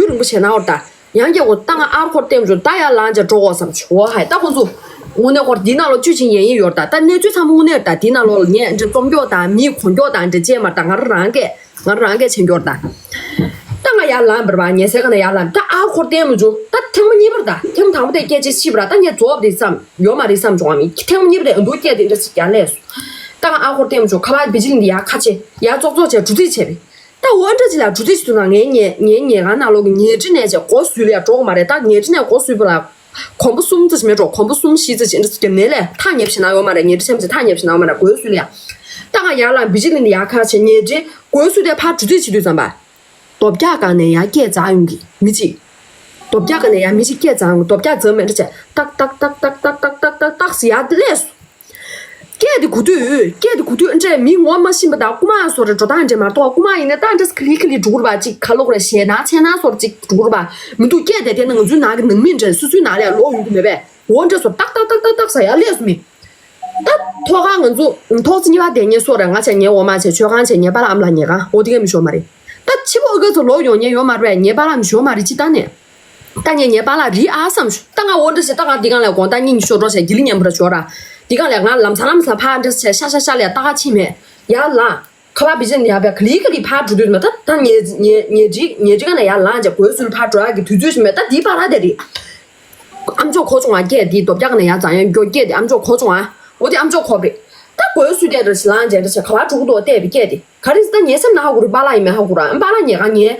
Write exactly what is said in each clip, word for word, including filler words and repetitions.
རིང་པོ་བྱས་ན་འོ་ད། ཡང་སྐྱེ་དགོས་ད་ང་ཨར་ཁོར་བལྟས་མ་བྱུང་། ད་ཡར་ལངས་བྱས་འགྲོ་དགོས་བསམ་བྱུང་། འོ་ཧའི་ད་ཁོང་ཚོ་དངོས་གནས་ཁོར་འདི་ནང་ལོགས་བཅུད་ཆེན་ཡན་ཡིན་ཡོད་ད། ད་གནས་ཚུལ་ཚང་མ་དངོས་གནས་ད་འདི་ནང་ལོགས་ལ་ངས་འདྲ་རྩོམ་སྐྱོག་དང་མིའི་གོ་སྐྱོག་དང་འདྲ་བྱས་མ་རེད་ད། ང་རང་རང་སྐད་ང་རང་སྐད་ཆེན་སྐྱོར་ད། ད་ང་ཡར་ལངས་པར་བ་ཉལ་སའི་ཁ་ནས་ཡར་ལངས། ད་ཨར་ཁོར་བལྟས་མ་བྱུང་། ད་ཐེངས་མ་གཉིས་པར་ད་ཐེངས་མ་དང་པོ་དེ་སྐད་ཆ་ཕྱིས་པ་ར། ད་ངས་རྫོགས་པ་རེད་བསམ་ཡོད་མ་རེད་བསམ་བྱུང་བ་མིན། ཐེངས་མ་གཉིས་པ་དེ་འདུག་སྐད་དེ་འདྲ་ཞིག་ཡར་སླེབས་སོང་། ད་ང་ཨར་ཁོར་བལྟས་མ་བྱུང་། ཁ་པར་བི་ཇི་ལིན་དེ་ཡར་ཁ་ཕྱེ་ཡར་ཙོག་ཙོག་བྱས་འགྲོ་རྩིས་བྱས་པས། ད་འོ་འདྲ་ཅིག་ལ་འགྲོ་རྩིས་ཞིག་འདུག་ན། ངའི་ཉལ་ངའི་ཉལ་ཁང་ནང་ལོགས་ཀྱི་ཉལ་ཁྲི་ནས་བྱས་སྒོ་ཟུར་ལ་ཡ་འགྲོ་གི་མ་རེད། ད་ཉལ་ཁྲི་ནས་སྒོ་ཟུར་པ་ལ་གོམ་པ་གསུམ་ཙམ་ཞིག་མེད་འགྲོ། གོམ་པ་གསུམ་བཞི་ཙམ་ཞིག་འདྲ་ཞིག་རྒྱབ་ནས་ལས་ཐག་ཉེ་བ་ཞིག་ན་ཡོད་མ་རེད། ཉལ་ཁྲི་ཆེན་པོ་ཅིག་ཐག་ཉེ་བ་ཞིག་ན་ཡོད་མ་རེད། སྒོ་ཟུར་ལ་ཡ། ད་ང་ཡར་ལངས་བི་ཇི་ལིན་དེ་ཡར་ཁ་ཕྱེ་ཉལ་ཁྲི་སྒོ་ཟུར་དེ་ཕར་འགྲོ་རྩིས་བྱེད་དུས་ཙམ་པ། རྡོ་བཀྱག་སྒང་ནས་ཡར་སྐད་འཛག་ཡོང་གི་མི་གཅིག་རྡོ་བཀྱག་སྒང་ནས་ཡར་མི་གཅིག་སྐད་འཛག་ཡོང་གི་རྡོ་བཀྱག་འཛག་མེད་འདྲ་བྱས་ཏག་ཏག་ཏག་ཟེར་ཡར་སླེབས་སོང་། སྐད་དེ་གོ་དུས། སྐད་དེ་གོ་དུས་འདྲས་མི་ངོ་མ་ཤེས་པ་དང་རྐུ་མ་སོགས་རེད་འགྲོ་སྟངས་འདྲས་མ་གཏོགས། རྐུ་མ་ཡིན་ན་ད་འདྲས་ཁ་ལི་ཁ་ལི་འགྲོ་གི་རེད་པ། ཅིག་ག་ལོག་རེད། ཞེད་སྣང་འཚེར་སྣང་སོགས་ཅིག་འགྲོ་གི་རེད་པ། མི་འདུག་སྐད་དེ་དེ་ནི་ང་ཚོའི་ནང་གི་ནང་མི་འདྲས་སོ་སོའི་ནང་ལ་ལོག་ཡོང་གི་མེད་པས། འོ་འདྲས་སོ་ཏག་ཏག་ཏག་ཏག་ཏག་ཟེར་ཡར་སླེབས་སོང་མི། ད་ཐོག་ཁ་ང་ཚོ་ཐོག་བརྩེགས་གཉིས་པ་དེ་ངས་སོ་རེད། ང་བྱས་ངའི་འོག་མ་བྱས་མཆོད་ཁང་བྱས་ངའི་པཱ་ལགས་ཨ་མ་ལགས་ཉལ་ཁང་འོ་དེ་གས་མི་ཤོར་མ་རེད། ད་ཕྱི་པོ་ཨ་ཁུ་ཚོ་ལོག་ཡོང་མཁན་ཡོད་མ་རེད་པས། ངའི་པཱ་ལགས་མི་ཤོར་མ་རེད། ཅི་ད་ནས། ད་ངས་ངའི་པཱ་ལགས་རིག་ཨ་བསམ་བྱུང་། ད་ང་འོ་འདྲ་ཞིག་ད་ང་འདི་སྒང་ལ་དགོང་དག་གཉིད་ཤོར་འགྲོ་བྱས་དགེ་ལེགས་མཉམ་པོ་ར་ཤོར་ར། འདི་སྒང་ལ་ང་ལམ་སང་ལམ་སང་ཕར་འདྲ་བྱས་ཤ་ཤ་ཤ་ལས་ལྟ་ག་ཕྱིན་མེད། ཡར་ལངས། ཁ་པར་བི་ཇི་ནས་ཡར་བས་ག་ལི་ག་ལི་ཕར་འགྲོ་དུས་མ། ད་ད་ཉལ་ཉལ་ཉལ་ཁྲི་ཉལ་ཁྲི་སྒང་ནས་ཡར་ལངས་བྱས་སྒོའི་ཟུར་ཕར་འགྲོ་ཡག་གི་དུས་ཚོད་ཞིག་མེད། ད་འདིའི་པཱ་ལགས་དེ་རེད། ཨ་མཆོག་གོ་བྱུང་ཨ། སྐད་འདི་རྡོ་བཀྱག་ནས་ཡར་འཛེགས་ཡོང་མགྱོགས་སྐད་འདི་ཨ་མཆོག་གོ་བྱུང་ཨ། འོ་དེ་ཨ་མཆོག་གོ་བས། ད་སྒོའི་ཟུར་དེ་འདྲ་ཞིག་ལངས་བྱས་འདྲ་བྱས་ག་པར་འགྲོ་གི་འདུག་བལྟས་པའི་སྐད་དེ་ག་རེ་ཟེར། ད་ངའི་སེམས་ནང་ཧ་གོ་རེད། པཱ་ལགས་ཡིན་མིན་ཧ་གོ་ར། པཱ་ལགས་ཉལ་ཁང་ངའི་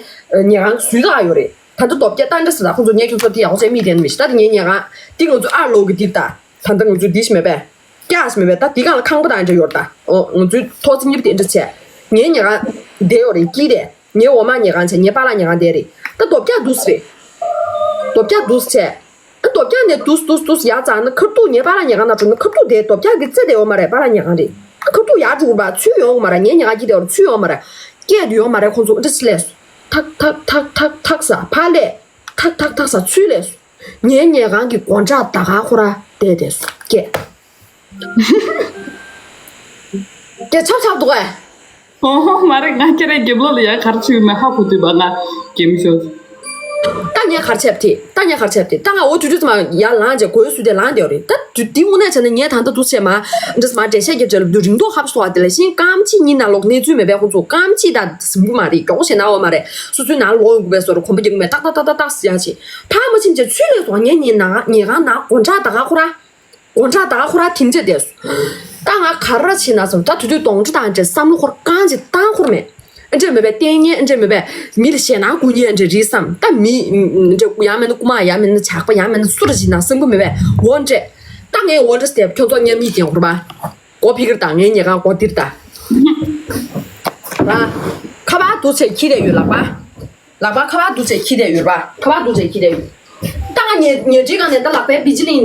ཉལ་ཁང་ཟུར་ལ་ཡོད་རེད། ད་ལྟ་རྡོ་བཀྱག་ད་འདྲ་ཟེར། ད་ཁོང་ཚོ་ངས་ཁྱོད་ཚོ་དེ་ཡག་པོ་བྱས་མིག་བསྟན་མི་ཤེས། ད་དེ་ངའི་ཉལ་ཁང་འདི་ང་ཚོ་ཨར་ལོག་གི་འདིར་ད་ད་ལྟ་ང་ཚོ་འདི་ཞིག་མེད་པས། སྐྱག་ཞིག་མེད་པས། ད་འདི་སྒང་ལ་ཁང་པ་དང་འདྲ་ཡོད་རེད་ད། འོ་ང་ཚོའི་ཐོག་བརྩེགས་གཉིས་པ་དེ་འདྲ་བྱས། ངའི་ཉལ་ཁང་བསྡད་ཡོད་རེད། དཀྱིལ་དེ། ངའི་འོག་མ་ཉལ་ཁང་བྱས་ངའི་པཱ་ལགས་ཉལ་ཁང་དེ་རེད། ད་རྡོ་བཀྱག་འདུག་སེ་རེད། རྡོ་བཀྱག་འདུག་སེ་བྱས། ཨ་རྡོ་བཀྱག་ནས་འདུག་སེ་འདུག་སེ་འདུག་སེ་ཡར་འཛེགས་ན་ཁ་ཐུག་ངའི་པཱ་ལགས་ཉལ་ཁང་ནང་འགྲོ་ན་ཁ་ཐུག་དེ་རྡོ་བཀྱག་གི་རྩེ་དེ་ཡོད་མ་རེད། པཱ་ལགས་ཉལ་ཁང་རེད། ཨ་ཁ་ཐུག་ཡར་འགྲོ་གི་རེད་པ། ཚུར་ཡོང་གི་མ་རེད། ངའི་ཉལ་ཁང་དཀྱིལ་དེ་ཡོད་རེད། ཚུར་ཡོང་མ་རེད། སྐད་དེ་ཡོད་མ་རེད། ཁོང་ཚོ་འདྲ་ཞིག་སླེབས་སོང་། ཐག་ཐག་ཐག་ཐག་ཐག་ཟེར་ཕར་སླེབས། ཐག་ཐག་ཐག་ཟེར་ཚུར་སླེབས་སོང་། ངའི་ཉལ་ཁང་གི་སྒོ་འགྲམ་ད་ག་ཁོ་ར་བསྡད་བསྡད་སོང་། སྐད། སྐད་ཆག་ཆག་འདུག་གས། ཨོ་ཧོ། མ་རེད། ང་ཁྱེད་རའི་རྒྱབ་ལོགས་ལ་ཡར་ག་རེ་བྱེད་ཡོད་མེད་ཧ་གོ་དུས་པ་ང་གེམ་ཤོར། ད་ངས་ག་རེ་བྱས་པ་དེ། ད་ངས་ག་རེ་བྱས་པ་དེ། ད་ང་འོ་དུས་དུས་ཙམ་ཡར་ལངས་བྱས་སྒོའི་ཟུར་དེ་ལངས་བསྡད་ཡོད་རེད། ད་དུས་འདི་དངོས་གནས་བྱས་ན་ངས་ད་ལྟ་འདུག་སེ་མར་འདྲ་སེ་མར་འགྲེལ་བཤད་རྒྱབ་བྱས་ལབ་དུས་རིང་ཐུང་ཧ་པ་སོང་བ། དེ་ལ་ཤིང་སྐར་མ་གཅིག་གཉིས་ནང་ལོགས་གནས་ཚུལ་མེད་པས། ཁོང་ཚོ་སྐར་མ་གཅིག་དང་ཟིན་གྱི་མ་རེད། མགྱོགས་པོ་ཞེད་སྣང་ཡོད་མ་རེད། སོ་སོའི་ནང་ལོག་ཡོང་དགོས་པས་བཟོ་འདྲ་གོམ་པ་རྒྱག་གི་མེད། ཏག་ཏག་ཏག་ཏག་ཏག་ཟེར་ཡག་བྱས། ཕར་མར་ཕྱིན་བྱས་ཚུར་སླེབས་སོང་། ངའི་ཉལ་ན་ཉལ་ཁང་ནང་སྒོ་འགྲམ་ད་ག་ཁོ་ར། སྒོ་འགྲམ་ད་ག་ཁོ་ར་དེ་འདྲ་བསྡད་སོང་། ད་ང་ག་རེ་བྱེད་ན་བསམ། ད་དེ་དུས་གདོང་གྲོགས་དང་འདྲ་བསམ་བློ་འཁོར་གང་ཅིག་བཏང་འཁོར་མེད། ཨ་འདྲ་མེད་པས། ལྟས་ངན་ཨ་འདྲ་མེད་པས། མི་ལ་ཞེད་སྣང་སྐུལ་མཁན་ཨ་འདྲ་རེད་བསམ། ད་མི་འདྲ་ཡང་མིན་ན་རྐུ་མ་ཡང་མིན་ན་ཇག་པ་ཡང་མིན་ན་སུ་རེད་ཅིག་ན་བསམ་གྱི་མེད་པས། འོ་འདྲ། ད་ངས་འོ་འདྲ་ཟེར་ཁྱོད་ཚོ་མཉམ་མིག་ལྡན་འཁོར་བ། སྒོ་ཕྱེ་གི་རེད་ད། ངའི་ཉལ་ཁང་སྒོ་འདིར་ད། ཨ། ཁ་པར་འདུག་སེ་འཁྱེར་བསྡད་ཡོད། ལག་པ། ལག་པ་ཁ་པར་འདུག་སེ་འཁྱེར་བསྡད་ཡོད་རེད་པ། ཁ་པར་འདུག་སེ་འཁྱེར་བསྡད་ཡོད། ད་ང་ཉལ་ཉལ་ཁྲིའི་སྒང་ནས་ད་ལག་པའི་བི་ཇི་ལིན་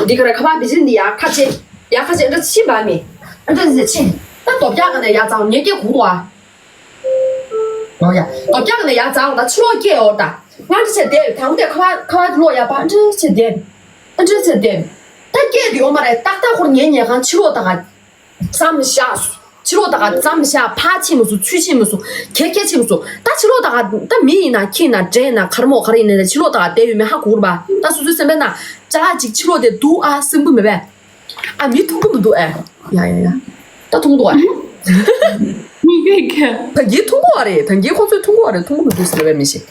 འདི་ག་རེ། ཁ་པར་བི་ཇི་ལིན་འདི་ཡར་ཁ་ཕྱེ། ཡར་ཁ་ཕྱེ་འདྲ་ཕྱིན་པ་མི། ཨ་འདྲ་ཟེར་ཕྱིན། ད་རྡོ་བཀྱག་སྒང་ནས་ཡར་འཛེགས། ངའི་སྐད་གོ་འདུག་ཨ། ཨོ་ཡ། རྡོ་བཀྱག་སྒང་ནས་ཡར་འཛེགས་ད་ཕྱི་ལོགས་སྐད་ཡོད་ད། ང་འདྲ་བྱས་བསྡད་ཡོད། དང་པོ་དེ་ཁ་པར་ཁ་པར་གློག་ཡར་པ་འདྲ་བྱས་བསྡད། ཨ་འདྲ་བྱས་བསྡད། ད་སྐད་འདི་ཡོད་མ་རེད། ཏག་ཏག་ཁོ་རང་ངའི་ཉལ་ཁང་ཕྱི་ལོགས་ད་ག་ཙམ་བཞག་ཕྱི་ལོགས་ད་ག་ཙམ་བཞག་ཕར་ཕྱིན་མ་སོང་། ཚུར་ཕྱིན་མ་སོང་། ག་ག་ཕྱིན་མ་སོང་། ད་ཕྱི་ལོགས་ད་ག་ད་མི་ཡིན་ན་ཁྱི་ཡིན་ན་འདྲེ་ཡིན་ན་ག་རེ་མོ་ག་རེ་ཡིན་ན་ཕྱི་ལོགས་ད་ག་བསྡད་ཡོད་མེད་ཧ་གོ་རེད་པ། ད་སོ་སོའི་སེམས་པའི་ནང་ཅ་ལག་ཅིག་ཕྱི་ལོགས་དེ་འདུག་ཨ་བསམ་གི་མེད་པས། ཨ་མི་མཐོང་གི་མི་འདུག་ཨེ། ཡ་ཡ་ཡ། ད་མཐོང་འདུག་ཨ། མི་གེ་གེ། ད་གིན་མཐོང་གི་ཨ་རེད། ད་གིན་ཁོང་ཚོས་མཐོང་གི་ཨ་རེད། མཐོང་གི་མི་འདུག་ཟེར་བས་མི་ཤེས།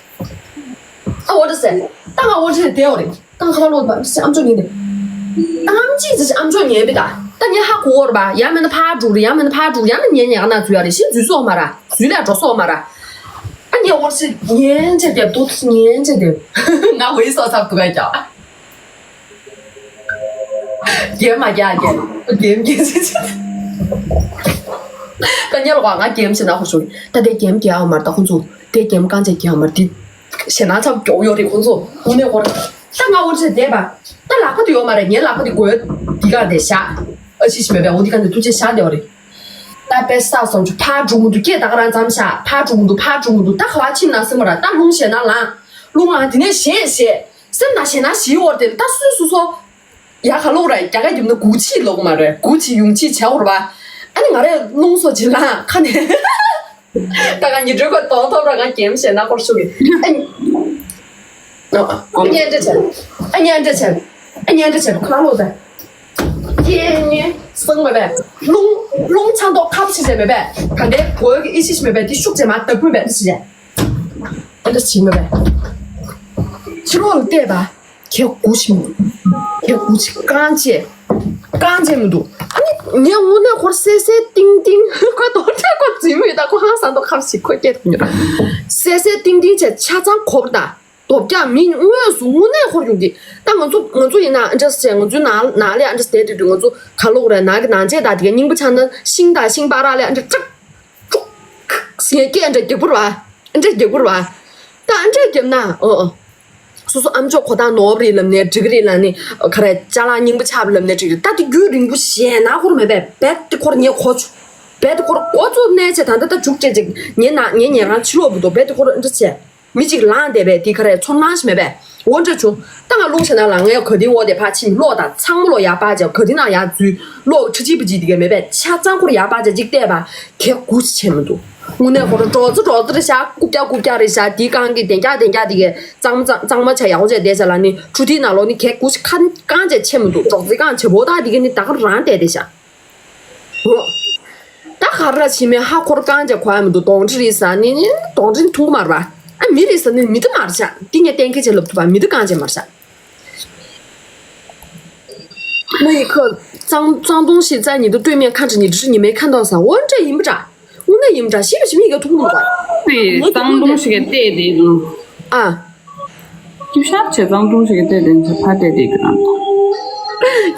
ཨ་འོ་འདྲ་ཟེར། ད་ང་འོ་འདྲ་བསྡད་ཡོད་རེད། ད་ང་ཁ་པར་ལོག་པ་ཨ་མཆོག་ཉན་ནས། ཨ་མཆོག་ཅིག་ཟེར། ཨ་མཆོག་ཉན་པས་ད། ད་ངས་ཧ་གོ་བ་རེད་པ། ཡང་མིན་ན་ཕར་འགྲོ་རེད། ཡང་མིན་ན་ཕར་འགྲོ་རེད། ཡང་མིན་ན་ངའི་ཉལ་ཁང་ནང་འཛུལ་ཡ་རེད། ཤི་འཛུལ་སོང་མ་ར། འཛུལ་ལས་འགྲོ་སོང་མ་ར། ཨ་ངས་འོ་འདྲ་ཉན་བྱས་བསྡད་འདུག་ཉན་བྱས་བསྡད། ང་འོ་ཡི་སོ་སོར་འདུག་ག་ཀྱང་། གེམ་མ་རྒྱག་གེམ་གེམ་གེམ་ཟེར་ཟེར། ད་ཉལ་ལོག་ང་གེམ་ཟེར་ན་ཧོ་ཤོག་ད་དེ་གེམ་རྒྱག་ཡོད་མ་རེད། ད་ཁོང་ཚོ་དེ་གེམ་རྐང་རྗེས་རྒྱག་ཡོད་མ་རེད། དེ་ཞེད་སྣང་ཚ་པོ་མགྱོགས་ཡོད་རེད་ཁོང་ཚོ། དངོས་གནས་ཁོ་རང་ད་ང་འོ་འདྲ་བསྡད་པ། ད་ལག་པ་དེ་ཡོད་མ་རེད། ངའི་ལག་པ་དེ་སྒོའི་འདི་ག་དེ་བཞག་ཨ་ཕྱི་ཕྱི་མེད་པས། འོ་འདི་ག་དེ་ཐུག་ཆེ་བཞག་བསྡད་པ་རེད། ད་དཔེ་བསགས་སོང་ཆུ་ཕར་འགྲོ་མི་འདུག་སྐད་ད་ག་རང་ཙམ་བཞག་ཕར་འགྲོ་མི་འདུག་ཕར་འགྲོ་མི་འདུག་ད་ག་བ་ཕྱིན་ན་སེམས་པ་ར། ད་རླུང་ཞེད་སྣང་ལངས། རླུང་ལངས་དེ་ནས་ཞེད་ཞེད། སེམས་ནང་ཞེད་སྣང་ཞིག་ཡོད་རེད་དེ། ད་སུས་སུ་སོ། ཡ་ག་ལོག་ར་རྒྱ་གར་རྒྱབ་ན་སྒུག་ཕྱིས་ལོག་མ་རེད། སྒུག་ཕྱིས་ཡོང་ཕྱིས་བྱ་འོར་བ། ཨ་ནི་ང་རས་རླུང་སོ་ཅི་ལངས་ཁ་ནས། ད་ག་ཉི་དྲོད་ཁོ་གདོང་ཐོབ་ར་ང་གེམ་ཞེད་སྣང་སྐོར་ཤུགས་ཀྱི། ཨ་ནི། ཨ་ཉན་འདྲ་བྱས། ཨ་ཉན་འདྲ་བྱས། ཨ་ཉན་འདྲ་བྱས་ཁོ་རང་ལོག་ད། ཁྱེད་གཉིས་སང་མེད་པས། རླུང་རླུང་ཆང་ཏོག་ཁབ་ཞིག་བྱས་མེད་པས། ད་ལྟའི་གོས་ཀྱི་ཨི་ཤི་ཞིག་མེད་པས། དེ་ཤུགས་ཆེ་མ་བདག་པོ་མེད་ཞིག་བྱས། ཨ་འདྲ་བྱས་མེད་པས། ཕྱི་ལོགས་ལ་བལྟས་པ། ཁྱེད་དགུ་ཞིག་མེད། ཁྱེད་དགུ་ཞིག་རྐང་རྗེས། རྐང་རྗེས་མི་འདུག་ཨ་ནི་ངས་དངོས་གནས་ཁོར་གསལ་གསལ་ཏིང་ཏིང་། ཁོ་རྡོག་རྩ་ཁོ་འཛིན་མོད་ད། ཁོ་ཧང་སང་ཏོག་ཁབ་ཞིག་ཁོ་སྐད་ཐུག་ཉོ། གསལ་གསལ་ཏིང་ཏིང་བྱས་ཆ་ཚང་གོ་བ་ད། རྡོག་རྒྱག་མི་དངོས་སུ་དངོས་གནས་ཁོར་ཡོང་གི། ད་ང་ཚོ་ང་ཚོ་ཡིན་ན་ཨ་འདྲས་བྱས། ང་ཚོའི་ནང་ནང་ལས་ཨ་འདྲས་བསྡད་དུས་དུས་ང་ཚོ་ག་ལོག་རེད། ནང་གི་ནང་ཆས་དང་དེ་གའི་རྙིང་པ་ཆགས་ན་ཤིང་དང་ཤིང་པ་རག་ལས་ཨ་འདྲས་ཀྲག་ཀྲུག་ཟེར་སྐད་ཨ་འདྲས་རྒྱག་པོ་རེད་བ། ཨ་འདྲས་རྒྱག་པོ་རེད་བ། ད་ཨ་འདྲས་རྒྱབ་ན་ཨོ་ཨོ། སོ་སོ་ཨམ་ཅོག་ཁོ་ཐག་ནོར་བ་རེད་ལབ་ནས་འགྲིག་གི་རེད་ལབ་ནས། ག་རེ་ཅ་ལག་རྙིང་པ་ཆགས་པ་ལབ་ནས་འགྲིག་རེད། ད་དེ་རྒྱུན་རིང་པོ་ཞེད་སྣང་ཁོར་མེད་པས། རྦད་དེ་ཁོར་ངས་གོ་བྱུང་། རྦད་དེ་ཁོར་འགོ་བཙུགས་ནས་བྱས། ད་ལྟ་ད་མཇུག་སྤྲད་ཅིག་ངའི་ནང་ངའི་ཉལ་ཁང་ཕྱི་ལོགས་བུད་དོ། རྦད་དེ་ཁོར་ཨ་འདྲས་བྱས། མི་གཅིག་ལངས་བསྡད་པས་དེ་ག་རེ་ཚོར་སྣང་ཞིག་མེད་པས། འོ་འདྲ་བྱུང་། ད་ང་རླུང་ཆེ་ན་ལ་ངའི་ག་དེའི་འོག་དེ་ཕར་ཕྱིན། གློག་དང་ཚང་མ་ལོག་ཡར་སྤར་བྱས། ག་དེ་ནང་ཡར་འཛུལ། གློག་ཁྲི་ཆི་པི་ཆི་དེ་གས་མེད་པས། ཆ་ཚང་ཁོར་ཡར་སྤར་བྱས་གཅིག་བལྟས་པ། གས་དགུ་ཞིག་ཆེ་མི་འདུག་དངོས་གནས་ཁོ་རང་སྒྲོག་ཙེ་སྒྲོག་ཙེ་རེད་ཤག་རྐུབ་བཀྱག་རྐུབ་བཀྱག་རེད་ཤག་དེའི་རྐང་གི་གདན་བཀྱག་གདན་བཀྱག་དེ་གས་གཙང་མ་གཙང་གཙང་མ་བྱས་ཡག་པོ་བྱས་བསྡད་ཤག་ལ་ནི་ཁྲུ་དེའི་ནང་ལོགས་ནི་གས་དགུ་ཞིག་ཁ་རྐང་བྱས་ཆེ་མི་འདུག་སྒྲོག་ཙེ་རྐང་བྱེད་པོ་ད་དེ་གས་ནི་ད་ག་རང་བསྡད་བསྡད་ཤག་འོ། ད་ག་རེ་ལ་ཕྱི་མའི་ཧ་ཁོར་རྐང་རྗེས་གོ་ཡ་མི་འདུག་གདོང་འདྲེ་རེད་ཟེར་ནི་ནི་གདོང་འདྲེ་ནི་མཐོང་གི་མ་རེད་པ། ཨ་མི་རེད་ཟེར་ནི་མི་འདི་མ་རེད་ཤག་འདི་ངས་གཏན་འཁེལ་བྱས་ལབ་ཐུབ་པ། མི་འདི་རྐང་རྗེས་མ་རེད་ཤག་མ་ཡི་ཁ། 脏脏东西在你的对面看着你，只是你没看到 ཟེར། འོ་འདྲ་ཡིན་པ་འདྲ། དངོས་གནས་ཡིན་པ་འདྲ། ཤི་བ་ཤི་མི་ག་ཐུག་མི་འདུག་པ། 对，脏东西给带的，嗯。 ཨ། སྐྱིད་ཤར་བྱས་脏东西给带的，你才怕带的个。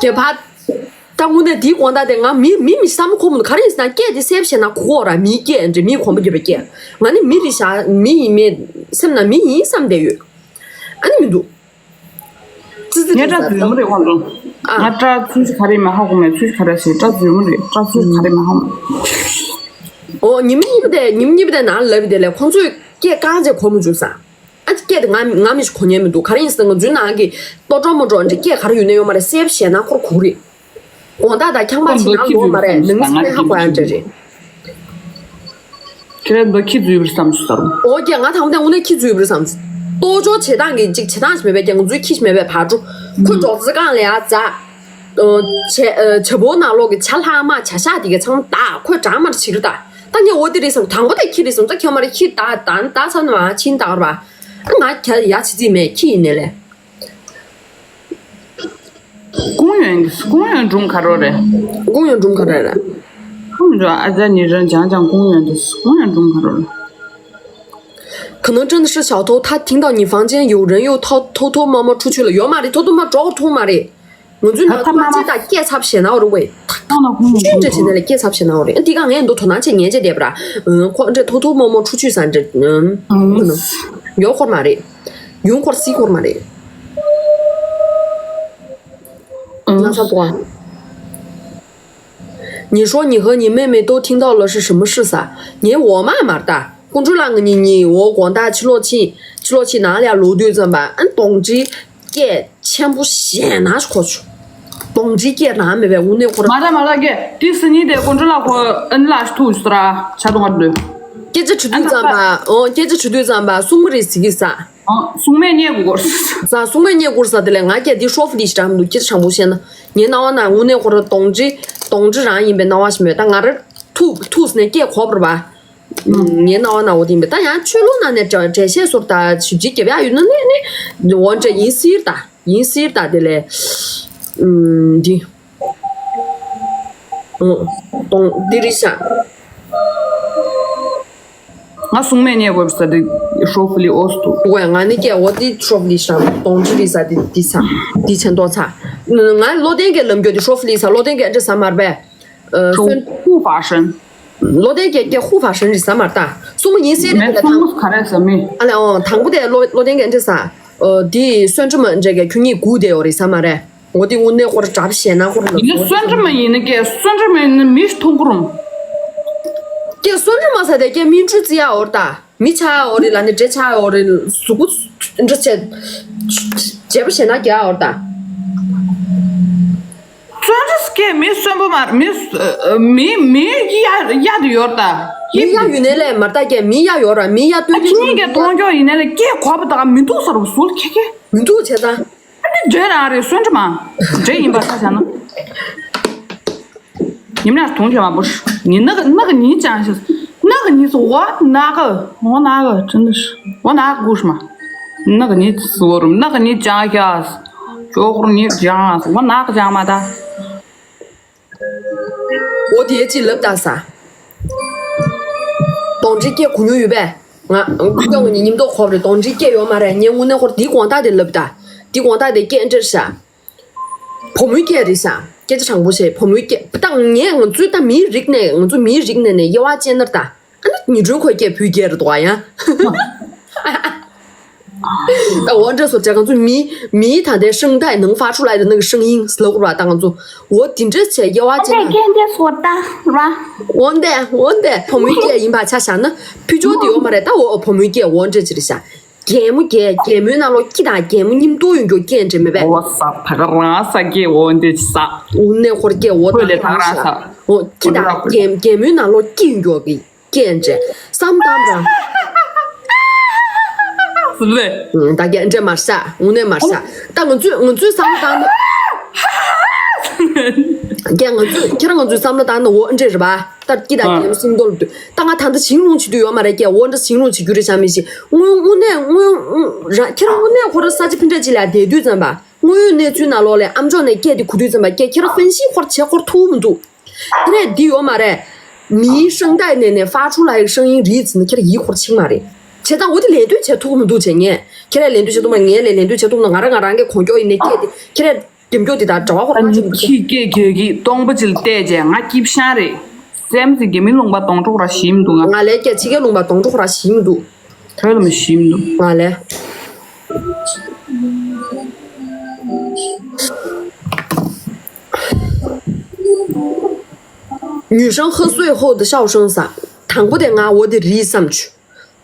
རྒྱ་ཕ། ད་དངོས་གནས་དེའི་དགོང་དག་དེ་ང་མི་མི་མི་བསམ་ཁོམ་འདུག་ག་རེ་ཡིན་ཟེར་ན་སྐད་དེ་སེབ་བྱས་ན་གོ་གོ་ར། མིའི་སྐད་འདྲ། མིའི་གོམ་པ་རྒྱབ་པའི་སྐད། ང་ནི་མི་རེད་ཤག་མི་ཡིན་མེད་སེམས་ན་མི་ཡིན་བསམ་བསྡད་ཡོད། ཨ་ནི་མི་འདུག་ཙི་ཙི་ངས་རེད་སྐྲ་ཟ་འཛུལ་མོ་རེད་ཁོང་ཚོ། ཨ། ང་སྐྲ་ཚུལ་ག་རེ་མ་ཧ་གོ་མེད། ཚུལ་ག་རེ་ཞེས་སྐྲ་འཛུལ་མོ་རེད། སྐྲ་ཚུལ་ག་རེ་མ་ཧ་གོ་མེད། ཨོ་ཉི་མ་གཉིས་པ་དེ་ཉི་མ་གཉིས་པ་དེ་ནང་ལབ་པ་དེ་ལས་ཁོང་ཚོས་སྐད་རྐང་རྗེས་གོ་མི་འཇུག་ས། ཨ་ཅེ་སྐད་དེ་ང་ང་མི་ཞིག་གོ་ཉན་མི་འདུག་ག་རེ་ཡིན་ཟེར་ན་ང་ཚོའི་ནང་གི་ལྟོ་གྲོགས་མོ་གྲོགས་འདྲ་སྐད་ག་རེ་ཡོད་ན་ཡོད་མ་རེད། སེབ་བྱས་ན་ཁོར་གོ་གི་རེད། དགོང་དག་དང་ཁྱང་པ་ཁོང་ཚོ་ཁྱི་འཛུལ་བསམ་སོང་། ང་ཁྱི་འཛུལ་བསམ་སོང་། ཁྱེད་རང་ཚོ་ཁྱི་འཛུལ་བསམ་སོང་། ཨོ་ཀྱེ། ང་དང་པོ་དེ་དངོས་གནས་ཁྱི་འཛུལ་བསམ་སོང་། ལྟོ་ཅོག་བྱེད་སྟངས་ཀྱི་ཅིག་བྱེད་སྟངས་ཤིག་མེད་པས་ཀྱང་ང་ཚོའི་ཁྱི་ཞིག་མེད་པས་ཕར་འགྲོ། ཁོས་སྒྲོག་ཙེ་སྒང་ལ་ཡར་འཛེགས། ཨོ། བྱ་བྱ་ཕོའི་ནང་ལོགས་ཀྱི་བྱ་ལྷག་མ་བྱ་ཤ་དེ་གའི་ཚང་མ་བདག་ཁོས་འགྲངས་མར་བྱེད་ཀྱི་རེད་ད། ད་ངས་འོ་དེ་རེད་བསམ། དང་པོ་དེ་ཁྱི་རེད་བསམ། ད་ཁྱོད་མ་རེད། ཁྱི་བདག་བདག་བདག་ཚང་མ་ཕྱིན་བདག་རེད་པ། ང་ཁྱ་ཡ་བྱེད་རྩིས་མེད། ཁྱི་ཡིན་ནའི་ལས། ཀུང་ཡོན། ཀུང་ཡོན་སྒྲུང་ག་རེ་རེད། ཀུང་ཡོན་སྒྲུང་ག་རེ་རེད། ཁམ་འགྲོ་ཨ་ཅག་ཉི་རང་讲讲公园的公园中看着了。 可能真的是小偷，他听到你房间有人又偷偷偷摸摸出去了。 ཡོད་མ་རེད། ཐོ་ཐོ་མ་འགྲོ་ཐུབ་མ་རེད། ང་ཚོའི་ནང་ད་ཐ་མ་མ་ཚེ་དང་སྐད་ཚབ་ཞེ་ན་འོ་རེད་ཝེ། ཁྱོད་འདྲ་བྱས་ནས་ལ་སྐད་ཚབ་ཞེ་ན་འོ་རེད། འདི་ག་ངས་འདུག་དོ་སྣང་བྱེད་ཉན་བྱེད་བསྡད་པ་ར། ཁོ་འདྲ་ཐོ་ཐོ་མོ་མོ་ཁྲུ་ཆུ་ས་འདྲ། ཡོད་ཁོར་མ་རེད། ཡོང་ཁོར་སི་ཁོར་མ་རེད། ང་ས་པོ། 你说你和你妹妹都听到了是什么事 ཟེར། ངའི་འོག་མ་མར་ད། ཀུན་གྲོལ་ལགས་ང་གཉིས་གཉིས་འོ་དགོང་དག་ཕྱི་ལོགས་ཕྱིན། ཕྱི་ལོགས་ཕྱིན་ནང་ལ་ཡར་ལོག་དུས་ཙམ་པ་ཨ་ནི་གདོང་འདྲེའི་སྐད་ཆེན་པོ་ཞེ་ན་ཞིག་གོ་བྱུང་། གདོང་འདྲེའི་སྐད་རང་མེད་པའི་དངོས་གནས་ཁོ་རང་། མ་རེད་མ་རེད། སྐད་དེ་ཟེར་ནི་དེ་ཀུན་གྲོལ་ལགས་ཁོ་ཨ་ནི་ལགས་ཤིག་ཐུག་ཟེར་ར་ཆ་དོ་ང་འདོད། སྐད་ཆ་དྲི་དུས་ཙམ་པ། ཨོ་སྐད་ཆ་དྲི་དུས་ཙམ་པ་སྲུང་མ་རེད་ཟེར་གི་ཟེར། ཨང་། སྲུང་མས་བསྙད་དགོས་སྐོར། ཟ་སྲུང་མས་བསྙད་དགོས་ཟེར་དེ་ལས་ང་སྐད་འདི་ཧྲོ་ཕུ་ལི་ཞིག་འདྲ་མི་འདུག་སྐད་ཆ་དྲང་པོ་བཤད་ན། ངའི་རྣ་བ་ན་དངོས་གནས་ཁོ་རང་གདོང་འདྲེ་གདོང་འདྲེ་རང་ཡིན་པའི་སྣང་བ་ཞིག་མེད། ད་ང་རང་ཐུག་ཐུག་ཟེར་ནས་སྐད་གོ་བར་བ། ངའི་རྣ་བ་ན་འོ་དེ་ཡིན་པས། ད་ཡང་ཆོས་ལུགས་ནང་ནས་འགྲེལ་འགྲེལ་བཤད་སོར་ད་ཞིབ་ཅིག་རྒྱབ་ཡ་ཡོད་ན་ནི་ནི་འོ་འདྲ་ཡིན་སྲིད་ད། ཡིན་སྲིད་ད་དེ་ལས། ཨུམ། འདི། ཨོ། གདོང་འདི་རེད་ཤག་ང་སྲུང་མས་བསྙད་དགོས་པ་ཟེར་དེ་ཧྲོ་ཕུ་ལི་ཨོ་སི་འདུག་ཝེ། ང་ནི་སྐད་འོ་དེ་ཧྲོ་ཕུ་ལི་ཤག་གདོང་འདི་རེད་ཟེར་དེ་འདི་ཚ། འདི་ཆེན་ཏོ་ཚ། ང་བློ་ལྡན་གྱི་ལམ་རྒྱུད་དེ་ཧྲོ་ཕུ་ལི་ཟེར། བློ་ལྡན་གྱི་འདྲ་ཟ་མར་པས། ཨ། 说 སོན། 护法神。 བློ་ལྡན་གྱི་སྐད་ཧུ་ཧྥ་ཧྲན་རེད་ཟ་མར་ད། སྲུང་མ་ཡིན་སྲིད་རེད་དེ་ལས་དང་། 没错，卡在什么？ ཨ་ལས་ཨོ། དང་པོ་དེ་བློ་བློ་ལྡན་གྱི་འདྲ་ཟ། ཨོ། དེ་སོན་ཁྲི་མ་འདྲ་གི་ཁྱོད་གཉིས་སྒུག་བསྡད་ཡོད་རེད་ཟ་མ་རེད། འོ་དེ་དངོས་གནས་ཁོ་ར་གྲབས་ཞེ་ན་ཁོ་ར་ལ་ཡིན་ན་སོན་ཁྲི་མ་ཡིན་ན་ཀྱེ་སོན་ཁྲི་མ་ཡིན་ན་མི་ཞིག་མཐོང་གི་རུང་། ཀྱེ་སོན་ཁྲི་མ་ཟེར་དེ་ཀྱེ་མི་འཁྲུ་རྩི་ཡ་འོར་ད། མི་ཆགས་ཡ་འོ་རེད་ལ་ནི་འདྲེ་ཆགས་ཡ་འོ་རེད། གཟུགས་པོ་འདྲ་བྱས། བྱས་པ་ཞེ་ན་རྒྱ་འོར་ད། སོན་ཁྲི་ཀྱེ་མི་སོན་པོ་མ་མི་མི་མི་གཡའ་གཡའ་དུ་ཡོར་ད། མི་གཡའ་ཡོད་ནའི་ལས་མར་ལྟ་སྐད། མི་གཡའ་ཡོད་ར། མི་གཡའ་སྟོན་ཨ་ཁྱི་ནས་ཀྱང་མཐོང་ཆོག་ཡིན་ནའི་ལས་སྐད་གོ་བ་དག་མི་འདུག་ས་རུ་ཟུར་ཁྱེད་ཁྱེད། མི་འདུག་བྱས་ཙང་། ཨ་ནི་འདྲེ་རང་རེད་སོན་འདྲེ་མ། འདྲེ་ཡིན་པ་ཆ་བཞག་ན། ཉིམ་ནས་དུང་ཆེ་མ་བུ་ནི་ནག་ནག་ནི་ཅང་ཤེས། ནག་ནི་སོ་འོ་ནག་འོ་ནག་ཅི་འདི་འོ་ནག་གུ་ཤ་མ། ནག་ནི་སོ་རུ་ནག་ནི་ཅང་ཤེས། ཅོག་རུ་ནི་ཅང་འོ་ནག་ཅང་མ་ད། འོ་དེ་ཅི་ལབ་ད་ས། གདོང་འདྲེ་སྐད་གོ་མྱོང་ཡོད་པས། ང་ཀུན་ཀྱང་ངོ་ཉིད་མཉམ་དུ་ཁོབ་རེད། གདོང་འདྲེ་སྐད་ཡོད་མ་རེད། ངས་དངོས་གནས་ཁོར་དེའི་དགོངས་དག་དེ་ལབ་ད། དེའི་དགོངས་དག་དེ་སྐད་འདྲེར་ཤ། བུ་མོའི་སྐད་རེད་ཤ། སྐད་ཆ་དྲང་པོ་བྱས་བུ་མོའི་སྐད་ད་ངས་ང་ཚོའི་ད་མིའི་རིགས་ནས་ང་ཚོ་མིའི་རིགས་ནས་ནས་དབྱེ་བ་ཕྱེ་ན་ད། ཨ་ནི་ཉི་སྒྲོན་ཁོའི་སྐད་བུའི་སྐད་རེད་འདུག་ཨ་ཡ། ད་འོ་འདྲ་སོ་བྱས་ང་ཚོ་མི་མིའི་ད་ལྟའི་声带能发出来的那个声音 ལབ་དགོས་ར། ད་ང་ཚོ་འོ་དེ་འདྲ་བྱས་དབྱེ་བ་ཕྱེ་ན། སྐད་འདྲ་སོ་ད་ར། འོ་འདྲ་འོ་འདྲ་བུ་མོའི་སྐད་ཡིན་པ་ཆ་བཞག་ན་ཕུ་ཅོ་དེ་ཡོད་མ་རེད། ད་འོ་བུ་མོའི་སྐད་འོ་འདྲ་ཅི་རེད་ཤ། རྒྱལ་མོ་རྒྱལ་རྒྱལ་མོའི་ནང་ལོགས་ཀྱི་དང་རྒྱལ་མོ་མཉམ་དུ་ཡོང་རྒྱུ་སྐད་འདྲ་མེད་པས། འོ་ས་ད་ག་རང་ས་སྐད་འོ་འདྲ་ས། འོ་ནས་ཁོར་སྐད་འོ་ཁོས་ལས་ད་ག་རང་ས། འོ་ཀྱི་དང་རྒྱལ་རྒྱལ་མོའི་ནང་ལོགས་ཀྱི་ཡོང་རྒྱུ་གི་སྐད་འདྲ་བསམ་བཏང་ར། སུ་ལས། ད་རྒྱལ་འདྲ་མར་ས་འོ་ནས་མར་ས། ད་ང་ཚོས་ང་ཚོས་བསམ་བཏང་ན། རྒྱལ་ང་ཚོས་ཁྱེད་རང་ང་ཚོས་བསམ་བློ་བཏང་ན་འོ་འདྲ་རེད་པ། ད་ཀི་དང་རྒྱལ་མོ་སྲིང་མདོ་ལ་འདུག་ད་ང་ད་ལྟ་ཞིང་ལུང་བྱེད་དུ་ཡོད་མ་རེད། ཀྱེ་འོ་འདྲ་ཞིང་ལུང་བྱེད་རྒྱུ་རེད་བྱ་མི་ཤེས། དངོས་དངོས་གནས་དངོས་རང་ཁྱེད་རང་དངོས་གནས་ཁོ་རང་ས་ཆ་ཕི་འདྲ་ཅིག་ལ་བསྡད་དུས་ཙམ་པ་དངོས་ཡོད་གནས་ཚུལ་ནང་ལོགས་ལ་ཨམ་ཅོག་ནས་སྐད་དེ་གོ་དུས་ཙམ་པ་ཀྱེ་ཁྱེད་རང་ཧྥན་ཤི་ཁོར་བྱེད་ཁོར་ཐུག་མི་འདུག་དེ་རེད་འདི་ཡོད་མ་རེད། མིའི་声带ནས་ནས发出来的声音རིག་ཚིག་ནི་ཁྱེད་རང་ཡིད་ཁོར་ཆིག་མ་རེད། བྱས་ཙང་འོ་དེ་ལས་དོན་བྱེད་ཐུབ་མི་འདུག་བྱས་ངས་ཁྱེད་རང་ལས་དོན་བྱེད་ཐུབ་མ་ངས་ལས་ལས་དོན་བྱེད་ཐུབ་ན་ང་རང་ང་རང་གི་གོ་སྐྱོ་ཡིན་ནས་སྐད་དེ་ཁྱེད་རང་རྒྱབ་སྐྱོར་དེ་དང་འབྲེལ་བ་ཁོ་ཨ་རང་ནི་ཆེན་པོ་ཁྱི་སྐད་རྒྱག་གི་སྟོང་པ་ཅིག་ལ་བལྟས་རྗེས་ང་སྐྱིད་ཤང་རེད། སེམས་ཀྱི་རྒྱ་མི་ལུང་པ་སྟོང་ཕྲུག་ར་ཞིམ་འདུག་ང་ང་ལས་སྐད་ཕྱི་རྒྱལ་ལུང་པ་སྟོང་ཕྲུག་ར་ཞིམ་འདུག་ཐོས་ལ་མི་ཞིམ་འདུག་ང་ལས། 女生喝醉后的笑声ཟ། དང་པོ་དེ་ང་འོ་དེ་རིལ་བསམ་བྱུང་།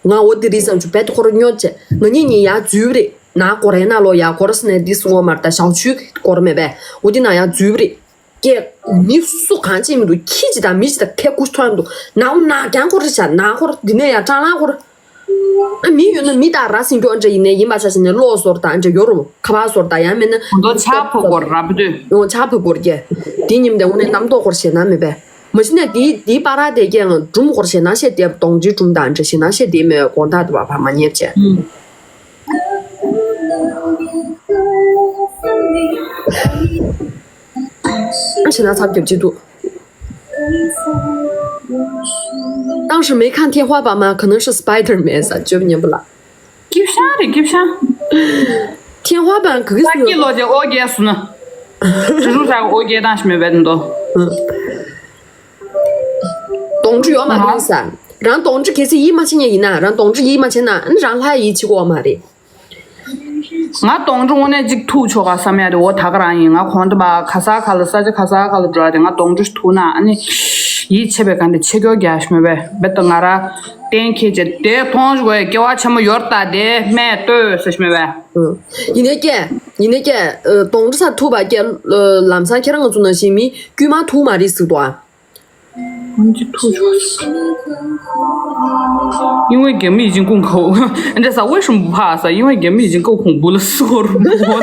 ང་འོ་དེ་རིལ་བསམ་བྱུང་རྦད་དེ་ཁོ་རང་སྨྱོ་བྱས་ང་གཉིས་གཉིས་ཡར་འཛུལ་བ་རེད། ན་སྒོ་རའི་ནང་ལོགས་ཡར་སྒོ་ར་སི་ནས་འདི་སུ་ངོ་མར་ད་ཞའོ་ཆུའི་སྒོ་ར་མེད་པས། འོ་དེ་ནང་ཡར་འཛུལ་བ་རེད། སྐད་མི་སུ་གང་ཅི་མི་འདུག་ཁྱི་ཅི་དང་མི་ཅི་དང་ཁེ་ཁུ་ཐོན་འདུག་ནའུ་ན་རྒྱང་སྐོར་རེ་བྱ་ན་སྐོར་འདི་ནས་ཡར་སྲང་ལམ་སྐོར། ཨ་མི་ཡོད་ན་མི་དང་ར་སྲིན་སྐྱོ་འདྲ་ཡིན་ནའི་ཡིན་པ་ཆ་བཞག་ནས་གློག་ཟོར་དང་འདྲ་ཡོད་རུང་ཁ་པར་ཟོར་དང་ཡང་མིན་ན་ཁོང་ཚོ་ཕྱག་ཕུལ་སྐོར་ར་བུ་དུས། ཡོང་ཕྱག་ཕུལ་སྐོར་སྐྱེ། དེ་ཉིན་དེ་དངོས་གནས་རྣམ་རྟོག་སྐོར་ཞེད་སྣང་མེད་པས། མ་གཞི་ནས་དེའི་དེའི་པ་ར་དེ་སྐྱེ་ང་སྒྲུང་སྐོར་ཞེད་སྣང་བཤད་དེ་གདོང་འདྲིའི་སྒྲུང་དང་འདྲ་ཞེད་སྣང་བཤད་དེ་མེད་དགོང་དག་དུ་བ་ཕ་མ་ཉེར་བྱས། ཞེད་སྣང་ཚབས་རྒྱབ་ཀྱི་འདུག 当时没看天花板吗？可能是 Spider-Man 啥，就念不了。 སྐྱིད་ཤང་རེད་སྐྱིད་ཤང་། 天花板 གི་ས་སྐྱིད་ལོ་ཅེ་ཨོ་རྒྱལ་སུ་ན། ཅི་རུ་ཆག་ཨོ་རྒྱལ་དང་ཞི་མེད་བད་འདོ། གདོང་འདྲི་ཡོད་མ་རེད་ས། རང་གདོང་འདྲི་གལ་སྲིད་ཡིད་མ་ཆེས་ཉེ་ཡིན་ན་རང་གདོང་འདྲི་ཡིད་མ་ཆེས་ན་ཨ་ནི་རང་ལྷ་ཡིད་ཆེས་གོ་མ་རེད། ང་གདོང་འདྲི་དངོས་གནས་གཅིག་ཐུག་ཆོག་ག་བསམ་ཡ་རེད། འོ་ད་ག་རང་ཡིན། ང་གོང་དུ་བ་ག་ས་ག་ལ་ས་ཆ་ག་ས་ག་ལ་འགྲོ་ཡ་རེད། ང་གདོང་འདྲི་ཐུག་ན་ཨ་ནི་ཡིད་ཆེས་པའི་ག་འདི་ཆེ་སྐྱོ་རྒྱག་ཞི་མེད་བད་བད་དོ་ང་ར་གཏན་འཁེལ་བྱས་དེ་མཐོང་ཞིག་གོ་ཡ་སྐྱེ་བ་ཆེན་མོ་ཡོར་ད་དེ་སྨད་ལྟོས་ཟེར་ཞི་མེད་བད། ཡིན་ནའི་ཀྱེ། ཡིན་ནའི་ཀྱེ། གདོང་འདྲི་ས་ཐུག་པ་ཀྱེ། ལམ་སང་ཁྱེད་རང་ང་ཚོ་ནང་བཞིན་མི་དཀྱུས་མ་ཐུག་མ་རེད་ཟེར་འདུག་ཨ། 因为革命已经够苦，人家啥为什么不怕啥？因为革命已经够恐怖了，死活如不活。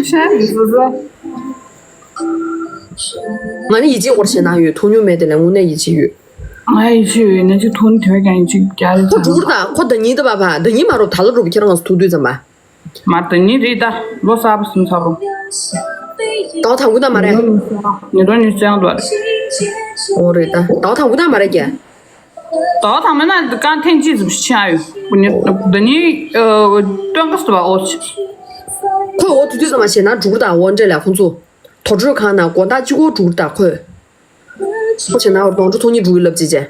啥意思是？ ང་ནི་ཡིད་ཆེས་སྐོར་ཞེད་སྣང་ཡོད། ཐུག་མྱོང་མེད་དེ་ལས་དངོས་གནས་ཡིད་ཆེས་ཡོད། ང་ཡིད་ཆེས་ཡོད་ནས་ཅི་ཐུག་ནི་དེ་བས་ཀྱང་ཡིད་ཆེས་རྒྱག་རེད། ཁོ་འགྲུག་ད་ཁོ་ད་ཉིན་ད་བ་བ་ད་ཉིན་མ་རུ་ད་ལོ་རུ་ཁྱེད་རང་ང་ཚོ་ཐུག་དུས་ཙམ་པ། མ་ད་ཉིན་རེད་ད་ལོ་གསར་པ་སུམ་ཚར་རུ། ད་བ་དང་གུ་ད་མ་རེད། ཉིན་གྲོན་ཉིན་བཙན་དུ་བ་རེད། ཨོ་རེད་ད་ད་བ་དང་གུ་ད་མ་རེད་ཀྱེ། ད་བ་དང་མེད་ན་རྐང་ཐེངས་གཅིག་ཙམ་ཕྱིན་ཡོད། ད་ནི་སྟོན་ཀ་སུ་བ་ཨོ་ཆི། ཁོས་འོ་དུས་དུས་ཙམ་པ་བྱས་ན་འགྲུག་ད་འོ་འདྲེ་ལ་ཁོང་ཚོ། དོ་གྲོས་ཁང་ན་དགོང་དག་གཅིག་པོ་འགྲུག་ད་ཁོས། ཁོ་བྱས་ན་འོ་གདོང་གྲོགས་ཚོགས་གཉིས་འགྲུག་གི་ལབ་ཅེས་བྱས།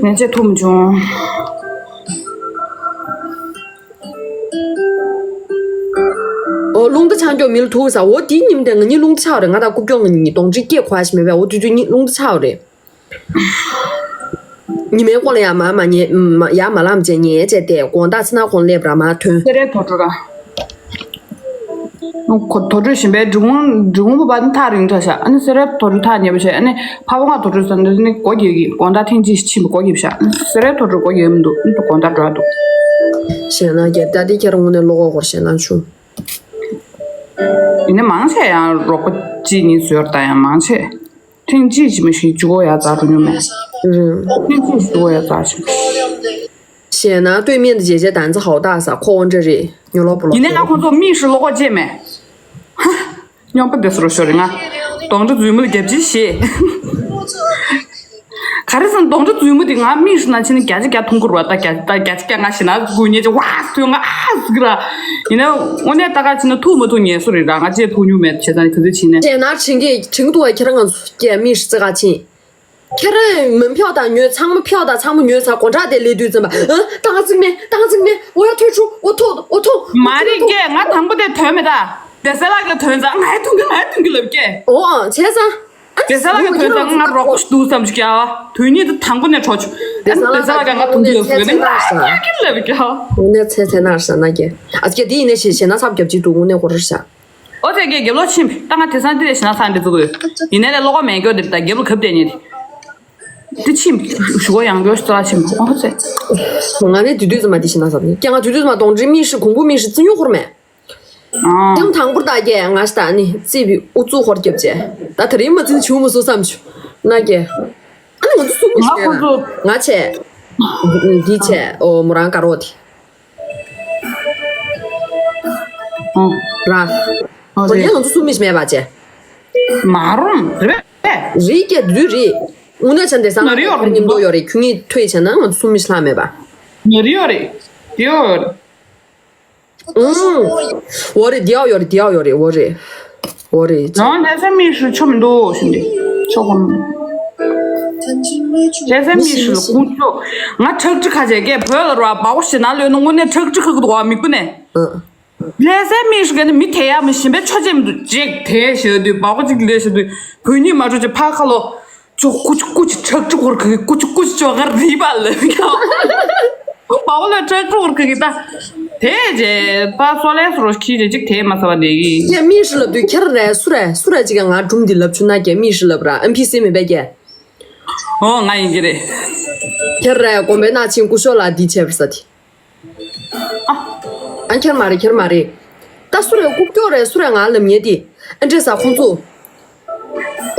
ངས་བྱེད་ཐུབ་མི་བྱུང་། འོ་རླུང་རྟ་ཆགས་མགྱོགས་མི་ལ་ཐུག་ས་འོ་དེའི་ཉིན་དེ་ང་གཉིས་རླུང་རྟ་ཆགས་རེད། ང་དང་རྐུབ་ཀྱོག་ང་གཉིས་གདོང་གྲོགས་སྐད་གོ་ཡ་ཞིག་མེད་པས་འོ་དུས་དུས་གཉིས་རླུང་རྟ་ཆགས་རེད། ཉི་མའི་སྐོར་ལ་ཡར་མར་མ་ཉལ་ཡར་མ་ལངས་བྱས་ཉལ་བྱས་ཏེ་དགོང་དག་ཚེ་ན་ཁོང་སླེབས་ར་མར་ཐོན། སེ་རའི་དོ་འགྲོ་ར། ཁོ་དོ་དྲོད་ཞིམ་པའི་འབྲི་གུང་འབྲི་གུང་པོ་པ་ནི་ཐག་རིང་དྲགས་ཤག་ཨ་ནི་སེ་རའི་དོ་དྲོད་ཐག་ཉེ་པོ་བྱས། ཨ་ནི་ཕ་བོང་ཁ་དོ་དྲོད་ཟེར་འདི་ནི་སྒོ་རྒྱག་གི་དགོང་དག་ཐེངས་གཅིག་ཕྱིན་པ་སྒོ་རྒྱབ་ཤག་ཨ་ནི་སེ་རའི་དོ་དྲོད་སྒོ་རྒྱག་མི་འདུག་ཨ་ནི་དགོང་དག་འགྲོ་ཡ་འདུག་ཞེད་སྣང་སྐྱེ། ད་འདི་ཁྱེད་རང་དངོས་གནས་བློ་ཁོག་ཁོག་ཞེད་སྣང་བྱུང་། ཡིན་ནའི་མང་ཆེ་ཡང་རོགས་པ་གཅིག་གཉིས་བཟོས་ད་ཡང་མང་ཆེ། ཐེངས་གཅིག་ཅིག་མ་ཞིག་ཇུ་གོ་ཡ་ཙག་འགྲོ་མྱོང་མེད། ཐེངས་གཅིག་ཇུ་གོ་ཡ་ཙག་ཞིག་ཞེད་སྣང་སྟོད་སྨད་དུ་རྗེས་བྱེད་དང་ཚ་ཧའོ་ཏ་ས་ཁོ་འོ་འདྲ་རེད། ཉོ་ལོག་པོ་ལོག་ཡིན་ནའི་ང་ཁོང་ཚོ་མིག་ཧྲི་ལོག་གོ་བྱས་མེད། ཧ། སྨྱོན་པ་དེ་སོ་རུ་ཤོར་རེད་ང་། གདོང་དྲི་རྫུན་མ་ལ་རྒྱབ་ཅིག་ཞེས། ག་རེ་ཟེར་ན་གདོང་དྲི་རྫུན་མ་དེ་ང་མིག་ཧྲི་ན་ཕྱིན་ན་བརྒྱ་ཆ་བརྒྱ་མཐོང་གི་རེད་བ། ད་བརྒྱ་ད་བརྒྱ་ཆ་བརྒྱ་ང་ཞེད་སྣང་དགོས་ཉེ་ཅིག་ཝ་ཐོས་ང་ཨ་ཟིག་ར། ཡིན་ན་དངོས་གནས་ད་ག་ཕྱིན་ན་ཐུག་མ་ཐུག་ངེས་སོ་རེད་ར། ང་ཅེས་ཐུག་མྱོང་མེད་བྱས་ཙང་ག་ཚོད་ཕྱིན་ནས། ཞེད་སྣང་དྲན་གི་དྲན་གི་འདུག་བ། ཁྱེད་རང་ང་ཚོ་སྐད་མིག་ཧྲི་ཙི་ག་ཕྱིན། ཁྱེད་རང་མི་ཕྱོགས་དང་ཉོས་ཚང་མ་ཕྱོགས་དང་ཚང་མ་ཉོས་ཚར་སྒོ་འགྲམ་དེ་སླེབས་དུས་ཙམ་པ། ཨ་ཏང་ཙིག་མེ་ཏང་ཙིག་མེ། འོ་ཡ་ཐོས་ཆུ་འོ་ཐོ་འོ་ཐོ། མ་རེད་སྐད་ང་དང་པོ་དེ་ཐོན་མེད་ད། བདེ་གསལ་ལགས་ཀྱིས་ཐོན་ཙང་ང་ཡི་ཐུང་གི་ང་ཡི་ཐུང་གི་ལབ་སྐད། འོ་བྱས་ཙང་། ཨ་བདེ་གསལ་ལགས་ཀྱིས་ཐོན་ཙང་ང་རོགས་པ་ཞིག་འདུག་བསམ་ཞིག་ཡ། དོན་གཉིས་དེ་དང་པོ་ནས་འཕྲོ་བཅུག་ཨ་བདེ་གསལ་ལགས་ཀྱིས་ཐོན་ཙང་ང་ཐུང་གི་ལབ་ཟེར་ནས་ང་ཡ་གི་ལབ་སྐད། དངོས་གནས་ཚེ་ཚེ་ན་ར་ས་ན་སྐད། ཨ་སྐད་དེ་ཡིན་ནས་ཞེ་ཞེ་ན་ཚབ་རྒྱབ་ཀྱི་འདུག་དངོས་གནས་ཁོ་ར་ཤ། ཨོ་ཙེ་གེ་རྒྱབ་ལོག་ཕྱིན་ད་ང་དེང་སང་འདི་ལས་ཞེད་སྣང་ཚ་འདི་ཚོ་དགོས། ཡིན་ནའི་ལས་བློ་ཁོག་མེད་སྐྱོ་དེ་ད་རྒྱབ་ལ་གབ་བསྡད་ཉེ་དེ། འདི་ཕྱིན་ཞུ་གོ་ཡང་སྐྱོ་རྩ་ཕྱིན་ཨོ་ཙེ། ང་ནི་དུས་དུས་ཙམ་མ་འདི་ཞེད་སྣང་ཚ་ནི་ཀྱང་ང་དུས་དུས་ཙམ་མ་གདོང་དྲི་མིག་ཧྲི་གོང་བུ་མིག་ཧྲི་རྩི་ཉོ་ཁོར་མེད། ཨ་ཀྱང་དང་པོར་ད་ཀྱེ་ང་ཞ་ད་ནི་རྩིས་པའི་ཨུ་ཚུགས་ཧོར་རྒྱབ་ཅེ། ད་དེ་རིང་མ་རྩིས་བྱུང་མ་སོང་བསམ་བྱུང་ན་ཀྱེ། ཨ་ནི་ང་ཚོ་གསུམ་མི་ང་ཁོ་ཤེས་ན་ཚོ་ང་ཆེ། འདི་ཆེ་ཨོ་མོ་རང་དཀར་འོ་དེ། ཨོ། ར། ཨོ་ཁོ་རེད། ནས་ང་ཚོ་གསུམ་མི་ཤེས་མེད་པ་ཆེ། མ་རུང་རེད། རི་སྐད་དུ་རི། དངོས་གནས་ཆ་འདི་སང་ང་རི་ཡོད་རེད། མཉམ་དུ་ཡོད་རེད། ཁྱུ་གཉིས་ཐོས་བྱས་ན་ང་ཚོ་གསུམ་མི་ཤེས་ལྷག་མེད་པ། ང་རི་ཡོད་རེད། དེ་ཡོད་རེད། ཨུང་། འོ་རེད་དེའོ་ཡོད་རེད་དེའོ་ཡོད་རེད། འོ་རེད། འོ་རེད། རང་ལྷ་ས་མིག་ཧྲི་ཆོ་མི་འདུག་ཞུ་འདི་ཆོ་གོ་མི་འདུག་ལྷ་ས་མིག་ཧྲི་ལ་ཁུངས་ཆོ། ང་ཁྲག་ཁྲི་ཁ་ཆེ་སྐད་བོད་ལ་རོ་བ་བ་ཞེ་ན་ལོས་ནོ་དངོས་གནས་ཁྲག་ཁྲི་ཁ་གི་འདུག་བ་མིག་པོ་ནས། ལྷ་སའི་མིག་ཧྲི་ག་ནི་མི་དེ་ཡ་མི་ཞིམ་པའི་ཆོ་ཅེ་མི་འདུག་ཅིག་དེ་ཞེ་དུས་བ་གོ་ཅིག་ལས་ཞེ་དུས་བོད་ཉིད་མ་འགྲོ་ཅེ་ཕ་ཁ་ལོ། ཅོ་ཀུ་ཅི་ཀུ་ཅི་ཁྲག་ཁྲི་གོར་ཁ་གི་ཀུ་ཅི་ཀུ་ཅི་ཅོ་གར་རི་བ་ལ་ཡ། བ་བ་ལ་ཁྲག་ཁྲི་གོར་ཁ་གི་ད། དེ་རྗེས་ད་སོ་ལས་སོ་རོ་ཁྱི་རྗེས་ཅིག་དེ་མ་ཚ་བ་དེ་གི། ཡ་མིག་ཧྲི་ལབ་དུས་ཁྱེར་རེ་སུ་རེ་སུ་རེ་ཅིག་ག་ང་སྒྲུང་འདི་ལབ་ཆུ་ན་ཀྱེ་མིག་ཧྲི་ལབ་ར་ཨེམ་ཕི་སི་མི་བས་ཀྱེ། ཨོ་ང་ཡིན་གྱི་རེད། ཁྱེར་རེ་དགོན་པའི་ནང་ཕྱིན་སྐུ་ཞོགས་ལ་འདི་བྱས་པར་ས་དེ། ཨ། ཨ་ཁྱེར་མ་རེད་ཁྱེར་མ་རེད། ད་སུ་རེད་རྐུབ་ཀྱོག་རེད་སུ་རེད་ང་ལབ་ཉེ་དེ། ཨ་འདྲེ་ས་ཁོང་ཚོ།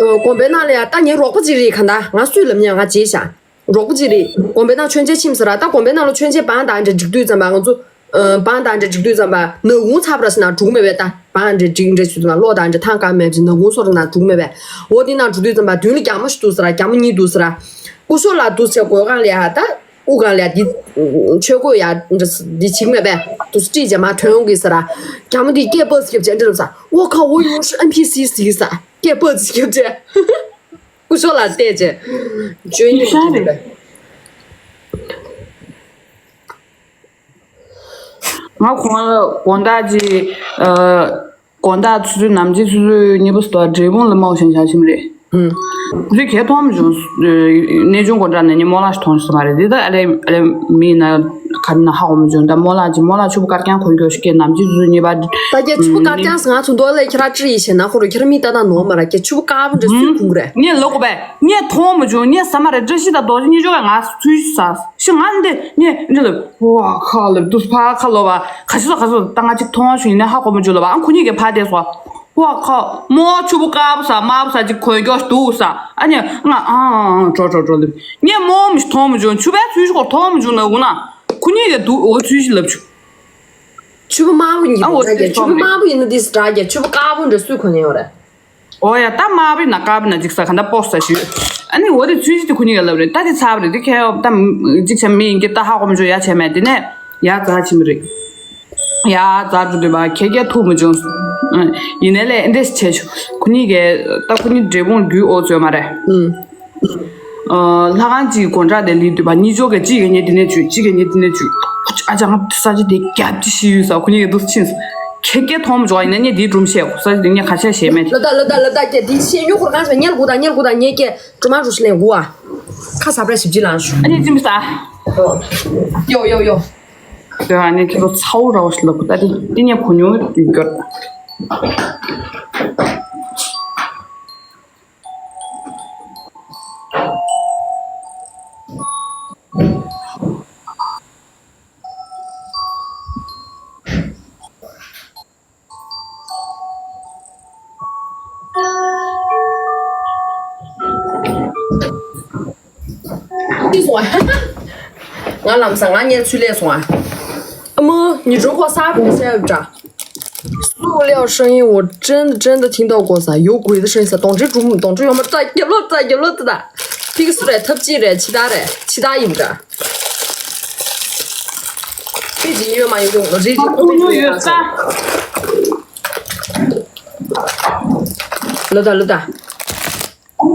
ཨོ་དགོན་པའི་ནང་ལ་ཡ་ད་ངའི་རོགས་པ་ཅིག་རེད་ག་ད་ང་སུས་ལབ་ཉེ་ང་བརྗེད་ཤག་རོགས་པ་ཅིག་རེད་དགོན་པའི་ནང་མཆོད་མཇལ་ཕྱིན་ཟེར་ར་ད་དགོན་པའི་ནང་ལ་མཆོད་མཇལ་བང་དང་འདྲེ་འགྲིག་དུས་ཙམ་པ་ང་ཚོ། ཨ་བང་དང་འདྲེ་འགྲིག་དུས་ཙམ་པ་ནག་ཁུང་ཚ་བ་ར་ཟེར་ན་འགྲུག་མེད་པས་ད་བང་འདྲེ་འགྲིག་འདྲེ་ཞུ་ཙམ་པ་གློག་དང་འདྲེ་ཐང་གང་མེད་ཅིག་ནག་ཁུང་སོ་ར་ན་འགྲུག་མེད་པས་འོ་དེ་ནང་འགྲོ་དུས་ཙམ་པ་མདུན་ལ་རྒྱ་མོ་ཞིག་འདུག་ཟེར་ར་རྒྱ་མོ་གཉིས་འདུག་ཟེར་ར། སྐུ་ཞོགས་ལ་འདུག་ཟེར་གོས་གང་ལ་ཡ་ད། དབུ་གང་ལ་ཡ་འདི། ཆོས་གོས་ཡ་འདི་བྱིག་མེད་པས་དུ་སྤྲིས་བྱས་མ་ཐོན་འོང་གི་ཟེར་ར། རྒྱ་མོ་འདི་སྐད་པོ་སྐྱབས་ཅན་འདྲི་ལབ་ས་ཨོ་ཁ་ཨོ་ཡོང་ཤི་ཨན་ཕི་སི་སི་ས་སྐད་པོ་སྐྱབས་ཅན། སྐུ་ཞོགས་ལ་བལྟས་བྱས། བཅོས་ཉིད་ཤ་རེད། ང་གོང་ལ་དགོང་དག་ཅིག་ཨ། དགོང་དག་ཆུ་ཚོད་ནམ་ཅིག་ཆུ་ཚོད་གཉིས་པ་སུ་དང་འབྲས་སྤུངས་ལ་མོག་ཞིང་བྱ་ཞིམ་རེད། ཧུམ། དེ་གས་མཐོང་མི་བྱུང་། གནས་ཆུང་དགོང་དག་ནས་ཉི་མོ་ལ་ཞིག་མཐོང་ཞིག་མ་རེད་འདི་ད་ཨ་ལེ་ཨ་ལེ་མི་ན་ག་ན་ཧ་གོ་མི་བྱུང་ད་མོ་ལ་ཅི་མོ་ལ་ཆུ་བུ་དཀར་རྐྱང་གོན་གྱོ་ཞིག་གས་ནམ་ཅིག་ཆུ་ཚོད་གཉིས་པ། ད་གས་ཆུ་བུ་དཀར་རྐྱང་ང་ཚོ་མདོ་ལས་ཁྱེད་ར་ཅི་ཡི་ཞེ་ན་ཁོ་རུ་ཁྱེད་ར་མི་ལྟ་ད་ནོར་མ་ར་གས་ཆུ་བུ་དཀར་པོ་འདྲ་སུས་ཁུང་རེད། ངས་ལོ་གོ་པས་ངས་མཐོང་མི་བྱུང་ངས་ཟ་མ་རེད་བཀྲ་ཤིས་དང་རྡོ་རྗེ་གཉིས་ཆོག་གས་ང་ཚུལ་ཟ། ཤི་ང་འདི་ནི་འདི་ལ་བ་ཁ་ལ་དུ་ཕ་ཁ་ལོ་བ་ཁ་ཤི་ལ་ཁ་ཤི་ལ་ཏང་ང་ཅིག་མཐོང་ཞུ་ཡིན་ན་ཧ་གོ་མ་བྱུང་ལ་བ་ཨང་ཁུ་ཉིད་ཀྱི་ཕ་དེ་སོ་བ་ཁ་མོ་ཆུ་བུ་དཀར་པོ་ས་དམར་པོ་ས་ཅིག་གོན་རྒྱོ་འདུག་ས་ཨ་ནི་ང་ཨང་ཨང་ཨང་འགྲོ་འགྲོ་འགྲོ་ལ་ངས་མོ་མི་མཐོང་མ་བྱུང་ཆུ་བའི་ཚུལ་ཞིག་གོ་མཐོང་མ་བྱུང་ན་འུ་ན་ཁུ་ཉིད་ཀྱི་འདུག་འོ་ཚུལ་ཞིག་ལབ་བྱུང་། ཆུ་བུ་དམར་པོ་ཡིན་ཨ་འོ་པ་ཆུ་བུ་དམར་པོ་ཡིན་ན་འདི་སི་དྲག་རྒྱ་ཆུ་བུ་དཀར་པོ་འདྲ་སུས་གོན་ནས་ཡོད་རེད། ཨོ་ཡ་ད་དམར་པོའི་ནང་དཀར་པོའི་ནང་ཅིག་ཟ་ག་འདྲ་སྤོག་ས་ཞུས། ཨ་ནི་འོ་དེ་ཚུལ་ཞིག་དེ་ཁོ་གཉིས་ཀ་ལབ་རེད་ད་དེ་ཚར་བ་རེད་དེ་ཁྱེད་ད་ཅིག་བྱ་མི་ཡིན་གྱི་ད་ཧ་གོ་མ་བྱུང་ཡ་བྱས་མེད་དེ་ནས་ཡ་ཛ་ཕྱིན་པ་རེད། ཡ་ཛ་འགྲོ་དུས་པ་ཁྱེད་ཀྱ་ཐུག་མ་བྱུང་། ཡིན་ནའི་ལས་འདྲེ་ཞིག་བྱས་བྱུང་ཁོ་གཉིས་ཀས་ད་ཁོ་གཉིས་འབྲས་སྤུངས་རྒྱུའི་ཨོ་ཚོད་མ་རེད། ལྷ་ཁང་གཅིག་གི་སྒོ་འགྲམ་དེ་ལི་དུས་པ་གཉིས་ཆོག་གི་གཅིག་གི་ཉེ་དེ་ནས་བཅུག་གཅིག་གི་ཉེ་དེ་ནས་བཅུག་ཨ་ཅག་ང་ས་ཆ་དེ་རྒྱབ་ཀྱི་ཤི་ཡོད་ས་ཁོ་གཉིས་ཀྱི་འདུག་ཕྱིན་ཁྱེད་སྐད་མཐོང་མ་བྱུང་ཡིན་ན་ངས་དེའི་སྒྲུང་བཤད་ས་ཆ་དེ་ངས་ཁ་ཤས་བཤད་མེད། ལ་ད་ལ་ད་ལ་ད་ཀྱེ་དེ་ཤེས་ཉོ་ཁོར་གང་ཟེར་ཉལ་དགོས་ད་ཉལ་དགོས་ད་ངས་ཀྱེ་གྲོ་མ་རུ་ཤི་ལེན་དགོས་ཨ། ཁ་ཟ་བྲ་ཞིབ་ཅི་ལང་ཤུ། ཨ་ནི་ཅི་མི་ས། ཡོ་ཡོ་ཡོ། དེ་ཨ་ནི་ཁྱེད་ཚོ་ཚ་བོ་ར་བ་ཞིག་ལབ་དགོས་ད་དེ་དེ་ངས་གོ་མྱོང་ཡོད་སྐྱོར། ཤི་སོང་ཨ། ང་ལམ་སང་ང་གཉེར་ཚུལ་ལས་སོང་ཨ། ཨ་མ། 你如果杀不下去 塑料声音我真的真的听到过噻，有鬼的声音噻，咚吱咚，咚吱有没有在？有没有在？有没有在？这个是嘞，他不记嘞，其他嘞，其他音的。背景音乐嘛，有点，我这已经背景音乐了。 ལོ་ད་ལོ་ད།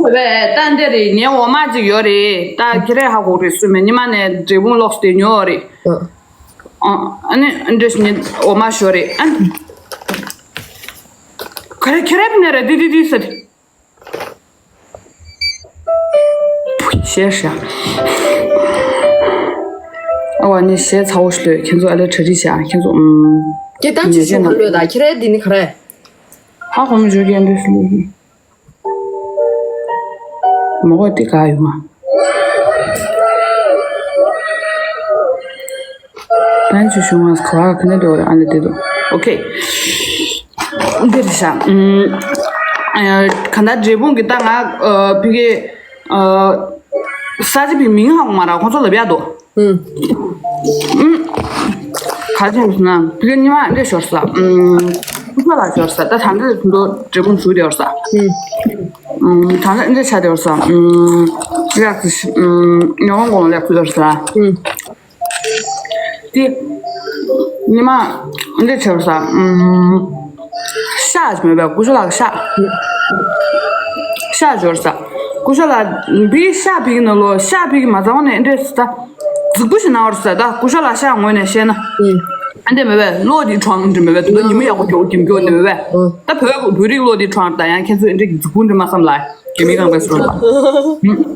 བས་ད་འདི་རེད། ངའི་འོ་མ་ཅིག་ཡོད་རེད། ད་ཁྱེད་རས་ཧ་གོ་རེད། སུ་མེད་ཉི་མ་ནས་འབྲས་སྤུངས་ལོག་སྟེ་ཉོ་རེད། ཨ་ནི་འདྲེ་ཞིག་ངའི་འོ་མ་ཞོ་རེད། ཨ་ནི་ག་རེ་ཁྱེད་རས་ཕི་ནས་རེད། དི་དི་དི་ཟེར། ཤེས་ཤ། ཨ་བ་ནི་ཞེ་ཚ་བོ་ཞིག་ལོས། ཁྱེད་ཚོ་ཨ་ལས་གྲ་སྒྲིག་བྱ། ཁྱེད་ཚོ་ཨུམ། ཁྱེད་ད་ཅི་ཞོག་ག་ལོས་ད། ཁྱེད་རས་འདི་ནི་ག་རེ། ཧ་གོ་མི་བྱུང་། ཁྱེད་འདི་སུ་ལོས། མོ་ག་དེ་ག་ཡོང་ང་། ད་ཅི་བྱུང་ང་། ག་བ་ག་ནས་འགྲོ་རེད། ཨ་ལས་དེ་དུ། ཨོ་ཁེ། འདིར་ཤ། ཨུམ། ཨ། ག་ད་འབྲས་སྤུངས་ཀྱི་ད་ང་ཨ་ཕི་གེ་ཨ་ས་ཆ་པའི་མིང་ཧ་གོ་མ་ར། ཁོང་ཚོ་ལབ་ཡ་དོ། ཨུམ། ཨུམ། ག་ཅི་ཡོད་ན་ཕི་གེ་ཉི་མ་འདི་ཞོར་ས། ཨུམ། ཁུ་ཁ་ལ་ཞོར་ས། ད་ད་འདི་ཚོ་འབྲས་སྤུངས་ཚུགས་དེ་ཡོར་ས། ཨུམ། ཨུམ། ད་ད་འདི་ཆ་དེ་ཡོར་ས། ཨུམ། ལེགས་སུ་ཤི། ཨུམ། ཉོ་ཁང་གོང་ལེགས་སུ་ཡོར་ས། ཨུམ། དེ། ཉི་མ། འདི་ཆེ་བ་ས། ཨུམ། ཤ་ཅིག་མེད་པས། སྐུ་ཞབས་ལགས་ཤ། ཤ་འབྱོར་ས། སྐུ་ཞབས་ལགས་བི་ཤ་བི་ནང་ལོ། ཤ་བི་མ་ཚང་ནས་འདྲེ་ས། རྫིག་པོ་ཞིག་ན་བར་ས། ད་སྐུ་ཞབས་ལགས་ཤ་ངོས་ནས་བཤད་ན། ཨུམ། ཨ་འདྲེ་མེད་པས། ལོ་འདི་ཁྲོང་འདྲེ་མེད་པས། དེ་ཉི་མ་ཡག་པོ་རྒྱོག་རྒྱུ་མགྱོགས་འདྲེ་མེད་པས། ཨུམ། ད་བོད་བོད་རིགས་ལོ་འདི་ཁྲོང་ད་ཡང་ཁྱེད་ཚོ་འདྲེ་རྫིག་པོ་འདྲེ་མ་བསམ་ལ། རྒྱ་མི་གང་པས་སོང་ལ།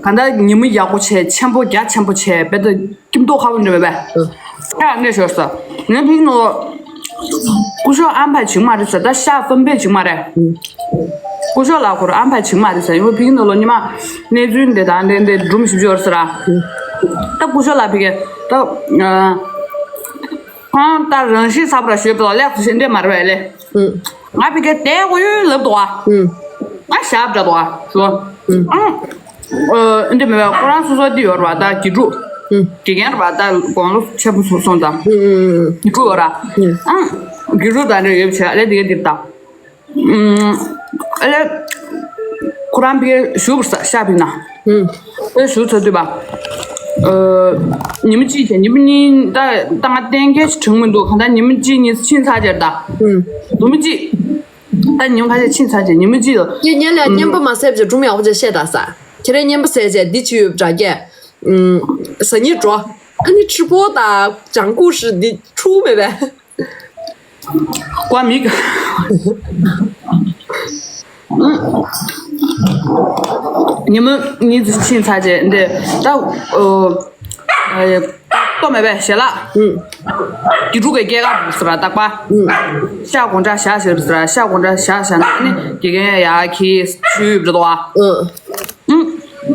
གང་ལྟར་ཉི་མ་ཡག་པོ་བྱས། ཆེན་པོ་རྒྱ་ཆེན་པོ་བྱས། དཔེ་ད། ཁྱིམ་ཐོག་ཁ་བོ་འདྲ་མེད་པས། ཨ་ནས་ཞོར་ས། ངའི་ཕིག་ནོ། སྐུ་ཞབས་ཨམ་ཕ་བྱིང་མ་རེད་ས། ད་ཤ་བསམ་པས་བྱིང་མ་རེད། སྐུ་ཞབས་ལགས་ཁོར་ཨམ་ཕ་བྱིང་མ་རེད་ས། ཡིན་པ་ཕིག་ནོ་ལོ་ཉི་མ་གནས་ཚུལ་འདི་དང་འདི་འདི་སྒྲུང་ཞིབ་ཞོར་ས་ར། ད་སྐུ་ཞབས་ལགས་ཕིག་གེ་ད། ཁོང་ད་རང་ཤི་ས་པ་ར་ཞོད་པ་ལ་ལེགས་སུ་ཤེས་འདྲེ་མ་རེད་པས་ལེ། ང་ཕི་གེ་དེ་གོ་ཡོད་ལབ་དོ་ཨ། ང་ཞབས་འདྲ་དོ་ཨ། ཞོ། ཨང་། འདི་མེད་པ་ཁོ་རང་སོ་སོ་འདི་ཡོད་ར་བ། ད་དགེ་ཕྲུག་དགེ་རྒན་ར་བ། ད་དགུང་ལོ་ཆེན་པོ་སོང་ཙང་། དགེ་ཕྲུག་ཡོད་ར། ཨང་། དགེ་ཕྲུག་ད་འདྲ་ཡོད་བྱས་ཨ་ལེ་དེ་ག་འདིར་ད། ཨ་ལེ། ཁོ་རང་ཕི་གེ་ཞུ་བར་ས་ཤ་ཕིག་ན། ཨེ་ཞུ་ཚ་དུས་པ། ཉི་མ་གཅིག་བྱས་ཉི་མ་གཉིས་ད་ད་ང་གཏན་འཁེལ་ཞིག་དྲན་མི་འདུག་གང་ལྟར་ཉི་མ་གཅིག་གཉིས་ཕྱིན་ཚར་རྗེས་ད། ཉི་མ་གཅིག་ད་ཉི་མ་ཁ་ཤས་ཕྱིན་ཚར་རྗེས་ཉི་མ་གཅིག་ལ། ཁྱེད་ཉིན་ལ་སྙན་པོ་མ་གསལ་བྱས་སྒྲུང་ཡག་པོ་ཅིག་བཤད་ད་ས། ཁྱེད་རང་སྙན་པོ་གསལ་བྱས་འདི་ཅི་ཡོད་འདྲ་སྐད། ཟ་སྙིང་བྲོ། ཨ་ནི་ཁྲི་པོ་དང་ལྗང་གུ་ཧྲི་འདི་ཁྲུ་མེད་པས། ཀོ་མིག་ཉི་མ་གཉིས་ཙམ་ཕྱིན་ཚར་རྗེས་འདི་ད། ལྟོ་མེད་པས་ཞལ་ལག་དགེ་ཕྲུག་གི་སྐྱེས་སྐར་འདུག་ཟེར་བ་རྟག་པ། ཤ་སྒོང་ཁྲ་བཞག་ཟེར་བ་ཟེར་བ། ཤ་སྒོང་ཁྲ་བཞག་བཞག་ན་ནི་དགེ་རྒན་ཡ་ཁྱི་ཆུ་འབྲི་དོ་བ།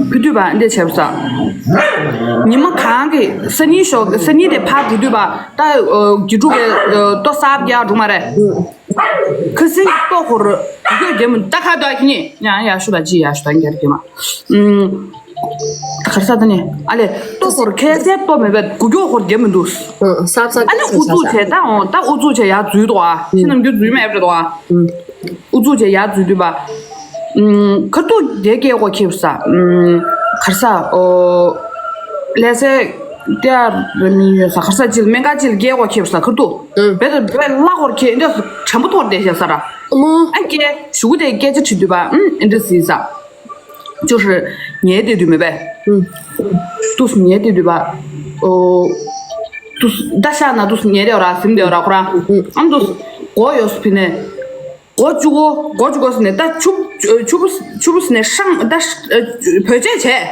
ཕུ་དུས་པ་འདི་བྱས་པ་ས། ཉི་མ་གང་གི་སང་ཉིན་ཞོགས་སང་ཉིན་དེ་ཕར་འགྲོ་དུས་པ་ད་དགེ་ཕྲུག་གི་ལྟོ་གསར་རྒྱག་འགྲོ་མ་རེད། ཁ་སང་ལྟོ་ཧོར་གུ་གྱོག་རྒྱབ་མི་ད་ཁ་དོ་ཁྱི་ཉེ་ཡང་ཡ་ཤུ་ད་ཅི་ཡ་ཤུ་ད་འགྱར་གྱི་མ། གར་ས་ད་ནི་ཨ་ལེ་ལྟོ་ཧོར་ཁ་སང་ལྟོ་མེད་པས་གུ་གྱོག་ཧོར་རྒྱབ་མི་འདུག་ཨ་ལེ་ཨུ་ཚུགས་བྱས་ད་འོང་ད་ཨུ་ཚུགས་བྱས་ཡར་འཛུལ་འདུག་ཨ། ཕྱི་ནང་རྒྱུ་འཛུལ་མེད་པ་རེད་འདུག་ཨ། ཨུ་ཚུགས་བྱས་ཡར་འཛུལ་དུས་པ། ཁ་ཐུག་དེ་སྐད་གོ་ཁེབས་ས། གར་ས་ཨོ། ལས་སེ། ཏེ་ཨ་ར་མི་ཡོད་ས་གར་ས་ཅིལ་སྨན་ཁང་ཅིལ་སྐད་གོ་ཁེབས་ས་ཁ་ཐུག་བེ་དེ་བེ་ལ་ཧོར་ཁེ་འདི་དྲན་པོ་ཐོར་བསྡད་ཤག་ས་ར། ཨ་སྐད་ཞུ་གུ་དེ་སྐད་ཆ་དྲི་དུས་པ་ཨུམ་ཨེ་འདྲ་ཟིན་ས། ཅོ་ཧྲི་ཉལ་བསྡད་དུས་མེད་པས། ཏུས་ཉལ་བསྡད་དུས་པ། ཨོ། ཏུས་ད་ཤ་ན་ཏུས་ཉལ་བསྡད་ར་སིམ་བསྡད་ར་ཁོ་རང་། ཨམ་ཏུས་གོ་ཡོད་ཕི་ནས། སྒོ་བཅུ་གོ་སྒོ་བཅུ་གོ་ཟེར་ནས་ད་ཆུ་ཆུ་ཆུ་བུ་ཟེར་ནས་ཧྲང་ད་བོད་ཆས་བྱས།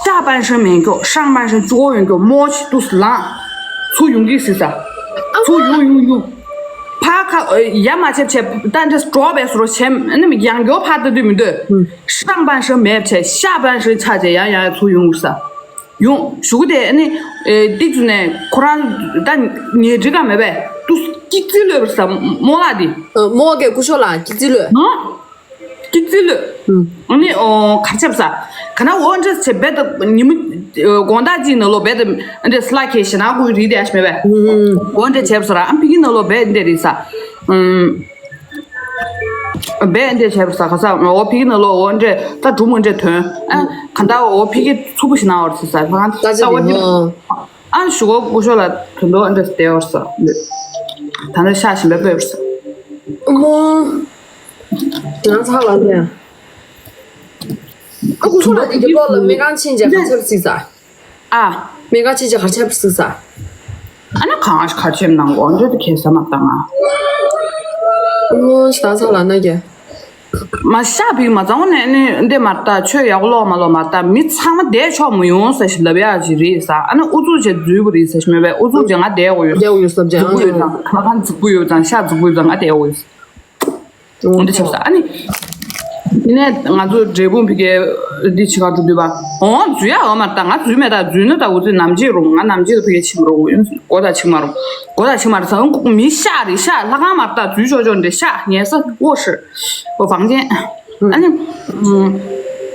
ཧྲང་པན་ཧྲན་མེན་ཀྱོ་ཧྲང་པན་ཧྲན་བཅུ་གོ་ཡོན་ཀྱོ་མོ་ཆི་ཏུ་ལང་། ཚུ་ཡུང་གི་ཟེར་ས། ཚུ་ཡུ་ཡུ་ཡུ། ཕར་ཁ་ཡ་མ་བྱེད་བྱེད་ད་འདྲ་འགྲོ་བས་སོ་རོ་བྱེད་ཨ་ནི་ཡང་མགྱོགས་ཕར་ལྟ་དུས་མི་འདོད། ཧྲང་པན་ཧྲི་མེད་བྱས་ཤ་པན་ཧྲི་ཆ་བྱས་ཡང་ཡང་ཚུར་ཡོང་ས། ཡོང་གཞུག་གུ་དེ་ཨ་ནི་ཏིག་ཙུ་ནས་ཁོ་རང་ད་ཉལ་འདྲི་ག་མེད་པས་ཏུ་སྐྱིད་ཙི་ལོས་པར་ས་རྨོ་ལགས་དེ། རྨོ་གས་སྐུ་ཞོགས་ལ་སྐྱིད་ཙི་ལོས། ཧང་། སྐྱིད་ཙི་ལོས། ཨ་ནི་ཨོ་གར་ཆབ་ས། ག་ན་འོ་འདྲ་བྱས་བེད་ཉི་མ་དགོང་དག་ཅིག་ནང་ལོ་བེད་འདི་སླ་ཁེ་ཞེ་ན་ཀུ་རི་དེ་ཨ་ཤི་མེད་པས། འོ་འདྲ་བྱས་ས་ར་ཨ་ཕི་གི་ནང་ལོ་བེད་འདི་རི་ས། བེད་འདི་བྱས་ས་ག་ས་འོ་ཕི་གི་ནང་ལོ་འོ་འདྲ་ད་གྲུ་མོ་འདྲ་ཐོན། ཨ་ག་ད་འོ་ཕི་གི་ཚུགས་པོ་ཞེ་ན་འོར་ས་ས་ལྷ་ད་ཅི་འོ་འདི། ཨ་ཞུ་གོ་སྐུ་ཞོགས་ལ་དོན་དུ་ཨ་འདྲ་བསྡད་ཡོད་ས། ད་ནི་ཤ་ཞིམ་པའི་སྤོས་ས། རྨོ། ང་ཚ་ལ་ནས། ཨ་སྐུ་ཞོགས་ལ་དེ་གི་ལོག་ལ་སྨན་ཁང་ཕྱིན་ཅེས་ག་ཚོད་སྲིད་ས། ཨ། སྨན་ཁང་ཕྱིན་ཅེས་ག་ཚོད་སྲིད་ས། ཨ་ནི་གང་ཤ་ག་ཚོད་ནང་གོ་འདྲ་དུ་ཁེལ་ས་མ་བཏང་ང་། རྨོ་ཞེ་ད་ཚ་ལ་ན་གི། མ་ཤ་བིག་མ་ཚང་ནས་ནི་འདི་མ་ལྟ་ཆོས་ཡག་ལོག་མ་ལོག་མ་ལྟ་མི་ཚང་མ་བསྡད་ཆོག་མི་ཡོང་ས་ཞིག་ལབ་ཡག་ཅིག་རེད་ས། ཨ་ནི་ཨུ་ཚུགས་བྱས་འཛུལ་བ་རེད་ས་ཞིག་མེད་པས་ཨུ་ཚུགས་བྱས་ང་བསྡད་དགོས་ཡོད་ས། བསྡད་དགོས་ཡོད་ས་འཛུགས་པོ་ཡོད་ཙང་ཁ་ཁ་འཛུགས་པོ་ཡོད་ཙང་ཤ་འཛུགས་པོ་ཡོད་ཙང་ང་བསྡད་དགོས་ཡོད་ས། འོ་འདི་ཆགས་ས་ཨ་ནི། དེ་ནས་ང་ཚོ་འབྲས་སྤུངས་ཕ་གིར་འདི་ཆི་ག་འགྲོ་དུས་པ། འོང་འཛུལ་ཡག་ཡོད་མ་རེད་ད། ང་འཛུལ་མེད་ད། འཛུལ་ན་ད་འུ་ཚོས་ནམ་རྒྱུན་རུང་ང་ནམ་རྒྱུན་ཕ་གིར་ཕྱིན་མ་རུང་། མགོ་ད་ཕྱིན་མ་རུང་། མགོ་ད་ཕྱིན་མ་རུང་ས། འུ་མི་ཤ་རེད་ཤ། ལྷ་ཁང་མ་རེད་ད། འཛུལ་ཆོག་ཆོག་འདྲ་ཤ་ཉལ་ས་ཝོ་ཧྲི། འོ་བང་ཅན། ཨ་ནི།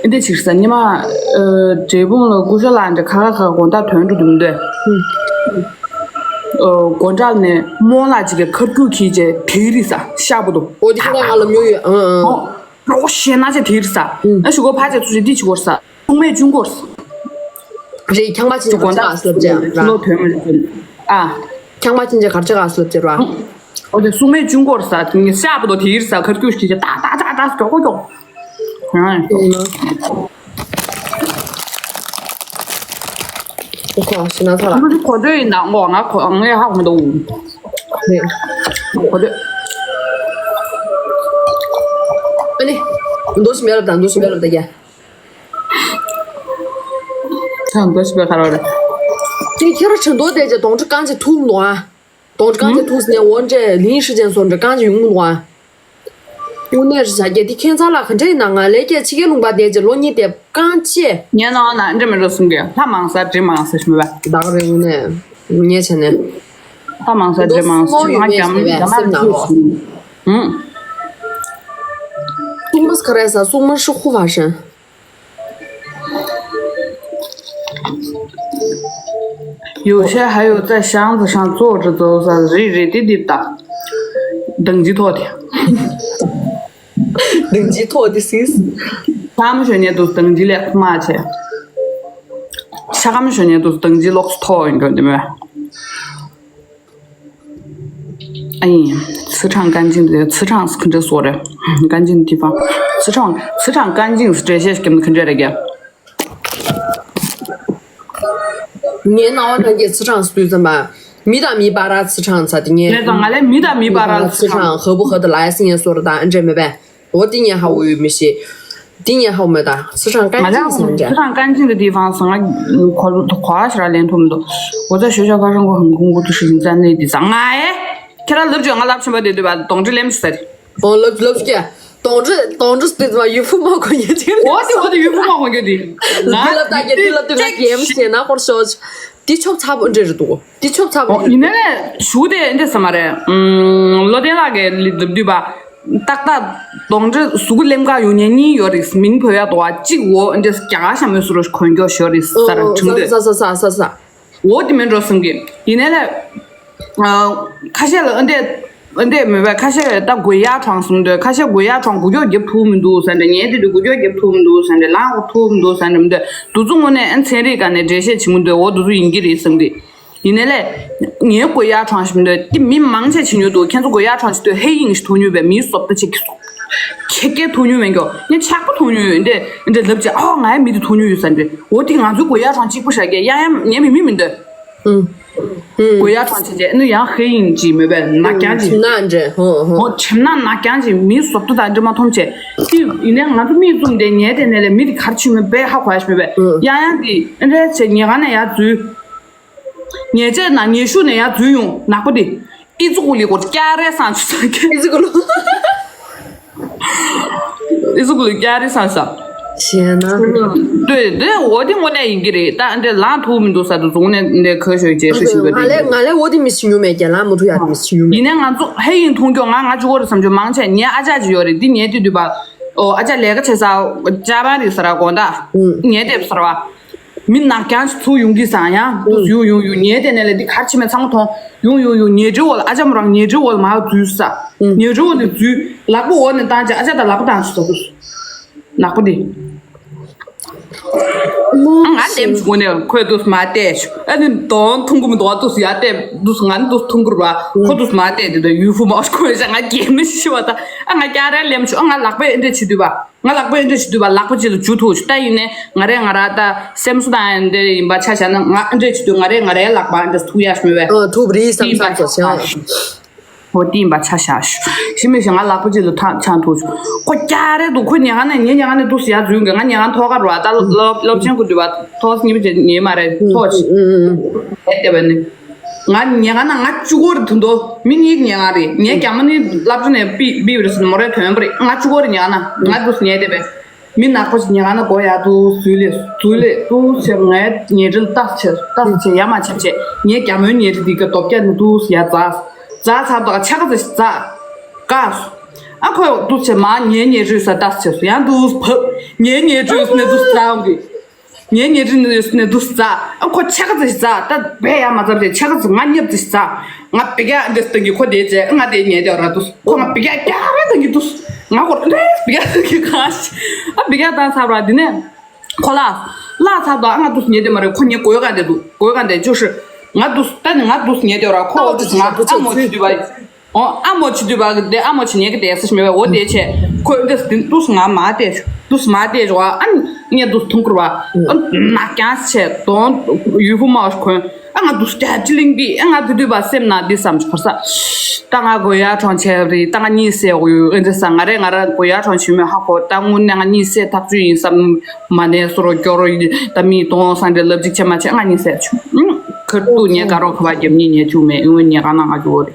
འདི་ཕྱིར་ས་ཉི་མ། འབྲས་སྤུངས་ལ་སྐུ་ཞབས་ལགས་འདྲ་ཁ་ཁ་ཁ་དགོང་དག་ཐོན་འགྲོ་འདུག་འདོད། སྒོ་འགྲམ་ནས་རྨོ་ལགས་ཅིག་གིས་ཁ་སྐྱུག་ཁྱེར་བྱས་དེ་རིག་ས་ཤ་བུ་དུ། འོ་དེ་ཁྱེད་རང་ང་ལ་ཉོ་ཡོད་ཨང་ཨང་། ཨོ། རོགས་ཤེས་ན་ཆེ་དེ་རིག་ས། ཨ་ཞུ་གོ་ཕ་ཆེ་ཚུ་ཞིག་འདི་ཆི་གོ་ར་ས། སྲུང་མས་གཅུན་གོ་ར་ས། རེད་ཁྱང་པ་ཆེན་ཆེ་གོ་ད་ཨ་སླབ་ཅེ་ར། ལོ་དོན་མ་ཆེ། ཨ། ཁྱང་པ་ཆེན་ཆེ་གར་ཆེ་ག་སླབ་ཅེ་ར། ཨོ་དེ་སྲུང་མས་གཅུན་གོ་ར་ས། ཤ་བུ་དུ་དེ་རིག་ས་ཁ་སྐྱུག་ཁྱེར་བྱས་ཏག་ཏག་ཏག་ཏག་མགྱོགས་པོ་མགྱོགས། ཨ། ཁོ་ཤི་ན་ཚ་ལ། ཁོ་ཚོ་ཡིན་ན་ངོ་ང་ཁོ་ངས་ཧ་གོ་མི་འདུག་རེད། ཁོ་ཚོ། ཨ་ནི། འདུག་སེ་མེད་ལབ་དང་འདུག་སེ་མེད་ལབ་ད་ཡ། ཚང་འདུག་སེ་མེད་ཁ་རོག་རེད། དེ་ཁྱེད་རང་ཆེ་མདོག་དེ་ཅེ་དོང་ཁྲི་རྐང་ཅེ་ཐུག་མི་འདུག་ཨ། དོང་ཁྲི་རྐང་ཅེ་ཐུག་སེ་ནས་འོ་འདྲས་ལིང་ཧྲི་ཅན་སོགས་འདྲ་རྐང་ཅེ་ཡོང་མི་འདུག་ཨ། དངོས་གནས་རེད་བྱ་རྒྱལ་འདི་ཁྱེད་ཚ་ལ་ག་འདྲས་ཡིན་ན་ང་ལས་ཀྱི་ཕྱི་རྒྱལ་ལུང་པ་བསྡད་ཀྱི་ལོ་གཉིས་དེ་རྐང་ཅེ། ངའི་ནང་ན་འདྲ་མི་འགྲོ་གསུང་གི་ལྷ་མང་ས་འདྲེ་མང་ས་ཞིག་མེད་པ། ད་ག་རེ་ངོ་ནས་ངས་བྱས་ནས། ལྷ་མང་ས་འདྲེ་མང་ས་ཞིག་ང་རྒྱ་མ་རྒྱ་མ་ཁྱོད་ཞིག་ཧུང་། སྲུང་མ་ག་རེ་ས་སྲུང་མ་ཧྲི་ཧུ་བ་ཧྲན། 有些还有在箱子上坐着走走，རེད་རེད་དེ་དེ་ད། དང་ཅི་ཐོག་དེ། དང་ཅི་ཐོག་དེ་སིས། ཤ་མ་ཞོན་ཉེ་དུ་དང་ཅི་ལེགས་མ་ཆེ། ཤ་ཀ་མ་ཞོན་ཉེ་དུ་དང་ཅི་ལོགས་ཐོག་ཡིན་དོན་དེ་མོད། ཨ་ཡིན། 磁场干净的，磁场是跟着说的，干净的地方。磁场，磁场干净是这些跟跟着那个。 ངའི་རྣ་བ་ནང་གི་磁场་སུས་ཙམ་པ། མི་དང་མི་བར་ར་磁场་ཚ་དེ་ངས། ལས་དང་ང་ལས་མི་དང་མི་བར་ར་磁场། 和不和的来是ངས་说的答案这没办。我今年还无语没写，今年还没答，磁场干净是这样。 磁场干净的地方是我我我是来连通的。我在学校发生过很恐怖的事情，在内地。 ཁྱེད་རང་ལབ་བྱོས། ང་ལབ་ཆེན་པོ་དེ་དུས་པ་གདོང་འདྲེ་ལེམ་ཤི་ཟེར། ཨོ་ལབ་ལབ་ཀྱ། གདོང་འདྲེ་གདོང་འདྲེ་དེ་ཚོ་ཡུ་ཕུ་མ་གོ་ཡེ་ཅིག་ལ། ཨོ་དེ་ཨོ་དེ་ཡུ་ཕུ་མ་གོ་གྱ་དེ། ང་དེ་ལབ་ད་ཀྱ་དེ་ལབ་དུས་ང་གེམ་ཤེ་ན་ཧོར་ཤོ། དེ་ཆོབ་ཚ་པོ་འདྲེ་རེད་འདུག་དེ་ཆོབ་ཚ་པོ། ཨོ་ཡིན་ནའི་ཞུ་དེ་འདྲེ་ས་མ་རེད། ལོ་དེ་ལ་གེ་ལི་དུ་དུས་པ། ཏག་ཏག་གདོང་འདྲེ་གཟུགས་ལེམ་ག་ཡོང་ཉེ་གཉིས་ཡོད་རེད། མིང་བོ་ཡ་དོ་བ་གཅིག་འོ་འདྲེ་རྒྱ་གར་ཤ་མོས་སུ་རོ་གོན་གྱོ་ཤོ་རེད་ས་ར་ཁྲིང་དུས། ས་ས་ས་ས་ས། འོ་དེ་མིན་འགྲོ་སེམས་ཀྱི་ཡིན་ནའི་ལས། ཁ་ཤས་ལ་ཨ་འདྲས་ཨ་འདྲས་མེད་པས་ཁ་ཤས་ད་གོས་ཡག་གྲོང་སོང་དུས་ཁ་ཤས་གོས་ཡག་གྲོང་གུ་ཀྱོག་རྒྱབ་ཐུབ་མི་འདུག་ཟེར་འདྲ། ངས་དེ་དུས་གུ་ཀྱོག་རྒྱབ་ཐུབ་མི་འདུག་ཟེར་འདྲ། ལངས་ཐུབ་མི་འདུག་ཟེར་འདྲ་མི་འདུག་དུ་ཚོ་ངོ་ནས་ཨ་ཚན་རིག་ག་ནས་འགྲེལ་བཤད་བྱེད་མི་འདུག་འོ་དུ་ཚོ་ཡིན་གྱི་རེད་སེམས་ཀྱི་ཡིན་ནའི་ལས། ངས་གོས་ཡག་གྲོང་ཞིག་མི་འདུག་དེ་མི་མང་ཆེ་བྱེད་མྱོང་འདུག་ཁྱེད་ཚོ་གོས་ཡག་གྲོང་ཞིག་ཏུ་ཧེ་ཡིང་ཞིག་ཐུག་མྱོང་བས་མིའི་སོབ་ཏུ་ཆེ་གི་སོ། ཁྱེད་ཀྱིས་ཐུག་མྱོང་མེད་ཀྱོ། ངས་ཆག་པ་ཐུག་མྱོང་ཡོད་འདྲས་འདྲས་ལབ་ཅེ་ཨོ་ང་ཡང་མི་དེ་ཐུག་མྱོང་ཡོད་ས་འདྲས། འོ་དེ་ང་ཚོའི་གོས་ཡག་གྲོང་གཅིག་པུ་ཤ་གས་ཡ་ཡ་ངས་མི་མི་མི་འདོད། ཨུ། ཨུ། གོས་ཡག་གྲོང་ཆེ་ཆེ་ནི་ཡང་ཧེ་ཡིན་གྱི་མེད་པས་ནག་རྐྱང་གི་ཁྱིམ་ནག་འདྲས་ཧོ་ཧོ། ཨོ་ཁྱིམ་ནག་ནག་རྐྱང་གི་མིའི་སོབ་ཏུ་དང་འདྲ་མ་མཐོང་ཆེ། དེ་ཡིན་ནའི་ང་ཚོ་མིག་བཙུམ་དེ་ཉལ་དེ་ནས་ལས་མི་དེ་གར་ཆུ་མེད་པས་ཧ་གོ་ཡ་ཞིག་མེད་པས། ཨུ། ཡང་ཡང་དེ་འདྲས་ཆེ་ཉལ་ཁང་ནས་ཡར་འཛུལ། ཉལ་ཆས་ནང་ཉལ་ཤུགས་ནས་ཡར་འཛུལ་ཡོང་ནག་པོ་དེ། ཨི་ཙི་ཀུ་ལི་སྐོར་སྐྱ་རེ་སང་ཆུ་ས་ཀྱི། ཨི་ཙི་ཀུ་ལུ། ཨི་ཙི་ཀུ་ལུ་སྐྱ་རེ་སང་ས། ཞེ་ན། ལྟོས་དེ་འོ་དེ་དངོས་གནས་ཡིན་གྱི་རེད། ད་འདྲེ་ལང་ཐུག་མི་འདུག་ས་དུ་རྫོང་ནས་འདྲེ་ཁ་ཤོད་རྗེས་ཧྲི་ཞུ་གི་ང་ལས་རེད། ང་ལས་འོ་དེ་མི་ཤི་ཉུ་མེད་ཀྱ་ལ་མུ་ཐུ་ཡ་མི་ཤི་ཉུ་མེད། ཡིན་ནའི་ང་ཚོ་ཧེ་ཡིན་མཐོང་ཀྱོ་ང་ང་ཅི་གོ་རེད་བསམ་ཀྱོ་མང་ཆེ་ངའི་ཨ་ཅག་ཅིག་ཡོད་རེད། འདི་ཉལ་དུས་དུས་པ། ཨོ་ཨ་ཅག་ལས་ཀ་བྱེད་ས་ཅ་པན་རེད་ས་ར་དགོང་དག་ཉལ་བསྡད་ས་ར་བ། མི་ནག་རྐྱང་ཞིག་ཚུར་ཡོང་གི་སང་ཡང་དུས་ཡོང་ཡོང་ཡོང་ཉལ་དེ་ནས་ལས་འདི་གར་ཕྱིན་མེད་ཚང་མ་མཐོང་། ཡོང་ཡོང་ཡོང་ཉལ་ཁྲིའི་འོག་ལ་ཨ་ཅག་མོ་རང་ཉལ་ཁྲིའི་འོག་ལ་མར་འཛུལ་ས། ཉལ་ཁྲིའི་འོག་ནས་འཛུལ། ལག་པ་འོག་ནས་བཏང་བྱས་ཨ་ཅག་དང་ལག་པ་བཏང་བྱས་ས་དུས། ནག་པོ་འདི། ཨ་ང་འདེམས་བྱུང་ནས་ཁོས་དུས་མ་བལྟས་ཤོག་ཨ་ནི་དོན་མཐོང་གི་མི་འདུག་ཨ་དུས་ཡར་བལྟས་དུས་ང་ནི་དུས་མཐོང་གི་རེད་པ། ཁོ་དུས་མ་བལྟས་དེ་དུས་ཡུལ་ཕུ་མ་ཁོས་ཤ་ང་རྒྱལ་མི་ཤི་བ་ད་ཨ་ང་རྒྱལ་རེ་ལེམ་ཤོག་ཨ་ང་ལག་པས་ཨེ་འདྲས་བྱེད་དུས་པ། ང་ལག་པ་ཨེ་འདྲས་བྱེད་དུས་པ་ལག་པ་གཅིག་ལ་འཇུ་ཐུབ་ཤོག་ད་ཡིན་ནས་ང་རེ་ང་ར་ད་སེམས་གསོ་དང་ཨེ་འདྲས་ཡིན་པ་ཆ་བཞག་ན་ང་ཨེ་འདྲས་བྱེད་དུས་ང་རེ་ང་རའི་ལག་པ་ཨེ་འདྲས་ཐུག་ཡ་ཤི་མེད་པས། ཨ་ཐུབ་རེད་བསམ་བསམ་ཚོ་བྱ། འོ་དེ་ཡིན་པ་ཆ་བཞག་ཤོག་ཤི་མེད་ཤི་ང་ལག་པ་གཅིག་ལ་ཐང་ཆང་ཐུག་ཤོག་ཁོ་རྒྱལ་རེ་འདུག་ཁོ་ཉལ་ཁང་ནས་ངའི་ཉལ་ཁང་ནས་འདུག་ཟེར་ཡ་རྫུན་གི་ང་ཉལ་ཁང་ཐོག་ཁར་རུ་བ་ད་སློབ་སློབ་ཆེན་གོ་དུས་པ་ཐོག་གཉིས་པ་ཅན་ཉལ་མ་རེད་ཐོག་ཅིག་ཨེ་བསྡད་པ་ནི། ང་ཉལ་ཁང་ན་ང་གཅིག་པོ་རེད་དུ་འདུག་མི་གཉིས་ཉལ་ཁང་རེད། ངའི་རྒྱ་མ་ནི་སློབ་གྲྭ་ནས་ཕུད་ཕུད་པ་རེད་ཟེར་ནས་མོ་རའི་དོན་པ་རེད། ང་གཅིག་པོ་རེད་ཉལ་ཁང་ན་ང་འདུག་ཉལ་བསྡད་པས། མི་ནག་པོ་ཞིག་ཉལ་ཁང་ན་སྒོ་ཡར་འདུག་འཛུལ་ལེ་འཛུལ་ལེ་འདུག་ཟེར་ངའི་ཉལ་ཁྲིར་ལྟ་ཟེར་ལྟ་ཟེར་ཡ་མ་ཆབ་བྱས་ངའི་རྒྱ་མོའི་ཉལ་ཁྲི་འདི་ག་རྡོ་བརྒྱ་ནི་འདུག་ཟེར་ཡ་འཛག་འཛག་ཚར་དོག་ཆ་ག་ཚ་ཞིག་འཛག་བཀག་སོ། ཨ་ཁོས་འདུག་ཟེར་མ་ངའི་ཉལ་ཁྲིར་ས་ལྟ་ཟེར་སོ་ཡང་འདུག་བབ་ངའི་ཉལ་ཁྲིར་ནས་འདུག་འཛག་འོང་གི། ངའི་ཉལ་ཁྲི་ནས་ནས་འདུག་ཟ། ཨ་ཁོ་ཆ་ག་ཙི་ཟ། ད་བས་ཡ་མ་ཚབ་ཅེ་ཆ་ག་ཙི་ང་ཉབ་ཙི་ཟ། ང་བི་ག་འདྲེ་སྟེང་གི་ཁོ་དེ་ཅེ་ང་དེ་ཉལ་དེ་ར་འདུག་ཁོ་ང་བི་ག་རྒྱ་རེ་སྟེང་གི་འདུག་ང་ཁོ་རེ་བི་ག་སྟེང་གི་གང་ཞིག་ཨ་བི་ག་བཏང་ཚར་བ་འདི་ནས་ཁོ་ལ་ལ་ཚར་དོ་ཨ་ང་འདུག་ཉལ་དེ་མ་རེད། ཁོ་ཉལ་གོས་ག་འདྲེ་འདུག་གོས་ག་འདྲེ་ཅོ་ཧྲི་ང་འདུག་ད་ནི་ང་འདུག་ཉལ་དེ་ར་ཁོ་འོ་ཙི་ང་ཨ་མོ་ཅི་དུས་བ། ཨོ་ཨ་མོ་ཆི་དུས་བ་གི་དེ་ཨ་མོ་ཆི་ཉལ་གི་དེ་ས་ཞིམ་བས་འོ་དེ་ཆེ་ཁོས་འདི་སྟེང་དུས་ང་མ་བལྟས་ཆུ་དུས་མ་བལྟས་ཆུ་ཨ་ངས་དུས་ཐུང་ཁུར་བ་ཨ་ནག་རྐྱང་ཆེ་དོན་ཡུལ་ཕུ་མ་ཁོན་ཨ་ང་དུས་སྐྱ་ཅི་ལིང་པི་ཨ་ང་དུས་དུས་བ་སེམས་ན་འདི་བསམ་ཆུ་ཁར་ས་ད་ང་གོ་ཡ་གྲོང་ཆེ་རི་ད་ང་གཉིད་སད་འོ་ཡོད་ཨེ་འདི་ས་ང་རེ་ང་ར་གོ་ཡ་གྲོང་ཆེ་མོད་ཧ་གོ་ད་དངོས་གནས་ང་གཉིད་སད་ཐག་ཆུ་ཡིན་བསམ་མ་ནས་སོ་རོ་སྐྱོ་རོ་ཡིན་ད་མི་དོང་སང་འདྲེ་ལབ་ཅིག་ཆེ་མ་ཆེ་ང་གཉིད་སད་ཆུ་ཁར་དུ་ཉལ་དགའ་རོགས་ཁ་བ་རྒྱབ་གཉིད་ཉལ་ཆུ་མེད་ཨེ་འོ་ཉལ་ག་ན་ང་གི་འོ་རེད།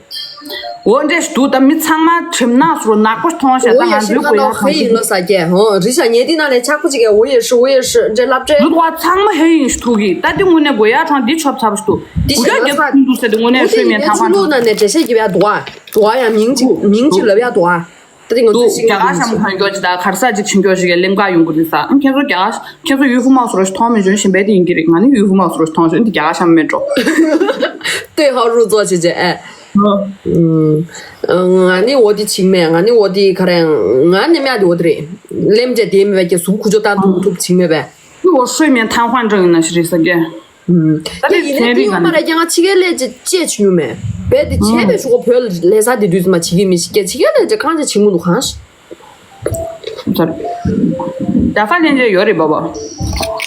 འོ་འདྲེ་ཞིག་འདུག་ད་མི་ཚང་མ་ཁྲིམས་ནག་སུ་ནག་པོ་མཐོང་ཤག་ད་ང་ཚོའི་གོ་ཡ་ཧེ་ཡིན་ལོ་ས་སྐྱེ་ཧོ་རི་ཤ་ཉེ་ཏི་ན་ལས་ཆག་པོ་ཅིག་གས་འོ་ཡེ་ཧྲི་འོ་ཡེ་ཧྲི་འདྲེ་ལབ་འདྲེ། འདུག་བ་ཚང་མ་ཧེ་ཡིན་ཞིག་ཐུག་གི་ད་འདི་དངོས་གནས་གོ་ཡ་གྲོང་འདི་ཆོབ་ཚ་པོ་ཞིག་འདུག་འདི་གོ་ཡ་ཞིག་རྒྱབ་ལ་ས་ཐུང་འདུག་ཟེར་འདི་དངོས་གནས་འོ་ཤོད་མེད་ཐང་ཁ་འདུག་ན་ནས་འདྲེ་ཤ་རྒྱབ་ཡ་འདུག་བ་འདུག་བ་ཡ་མིང་ཅིག་མིང་ཅིག་ལབ་ཡ་འདུག་བ། ད་དེ་ང་ཚོའི་འདུག་ཤིང་རྒྱ་གར་ཤམ་གང་མགྱོགས་ཅིག་དང་གར་ས་ཅིག་ཁྱིམ་མགྱོགས་ཅིག་གི་གླེམ་ཀ་ཡོང་གི་རེད་ས་ཁྱེད་ཚོ་རྒྱ་གར་ཁྱེད་ཚོ་ཡུལ་ཕུ་མ་སོར་ཞིག་མཐོང་མི་འཇོན་ཞིང་བལ་དེ་ཡིན་གྱི་རེད། ང་ནི་ཡུལ་ཕུ་མ་སོར་ཞིག་མཐོང་ཞིག་འདི་རྒྱ་གར་ཤམ་མེད་འགྲོ། ཏེ་ཧ་རུ་ཙོ་ཆེ་ཆེ་ཨེ། ང་ནི་འོ་དེ་ཆིག་མེད་ང་ནི་འོ་དེ་ག་རེ་ང་ནི་མེད་དེ་འོ་དེ་རེད། གླེམ་བྱས་དེ་མེད་པའི་གཟུགས་ཁུ་ཅོ་ཏང་ཏུ་ཐུབ་ཆིག་མེད་པས། ནི་འོ་ཧྲོས་མེད་ཐང་ཧོན་ཀྲང་ཡིན་ན་ཞིག་རེད་ས་སྐྱེ། ད་དེ་ཡིན་ནའི་དེ་ཡོད་མ་རེད་ཀྱང་ང་ཕྱི་རྒྱལ་ལས་ཅི་ཅེས་བྱུང་མེད། བས་དེ་བྱས་པའི་ཤོག་བོད་ལས་ས་དེ་དུས་མ་བྱེད་ཀྱི་མི་ཞིག་སྐད་ཕྱི་རྒྱལ་ལས་ཅི་གང་ཅི་བྱེད་མི་འདུག་གང་ཞིག་ད་ས་ལེན་ཅེས་ཡོད་རེད་པ་པ།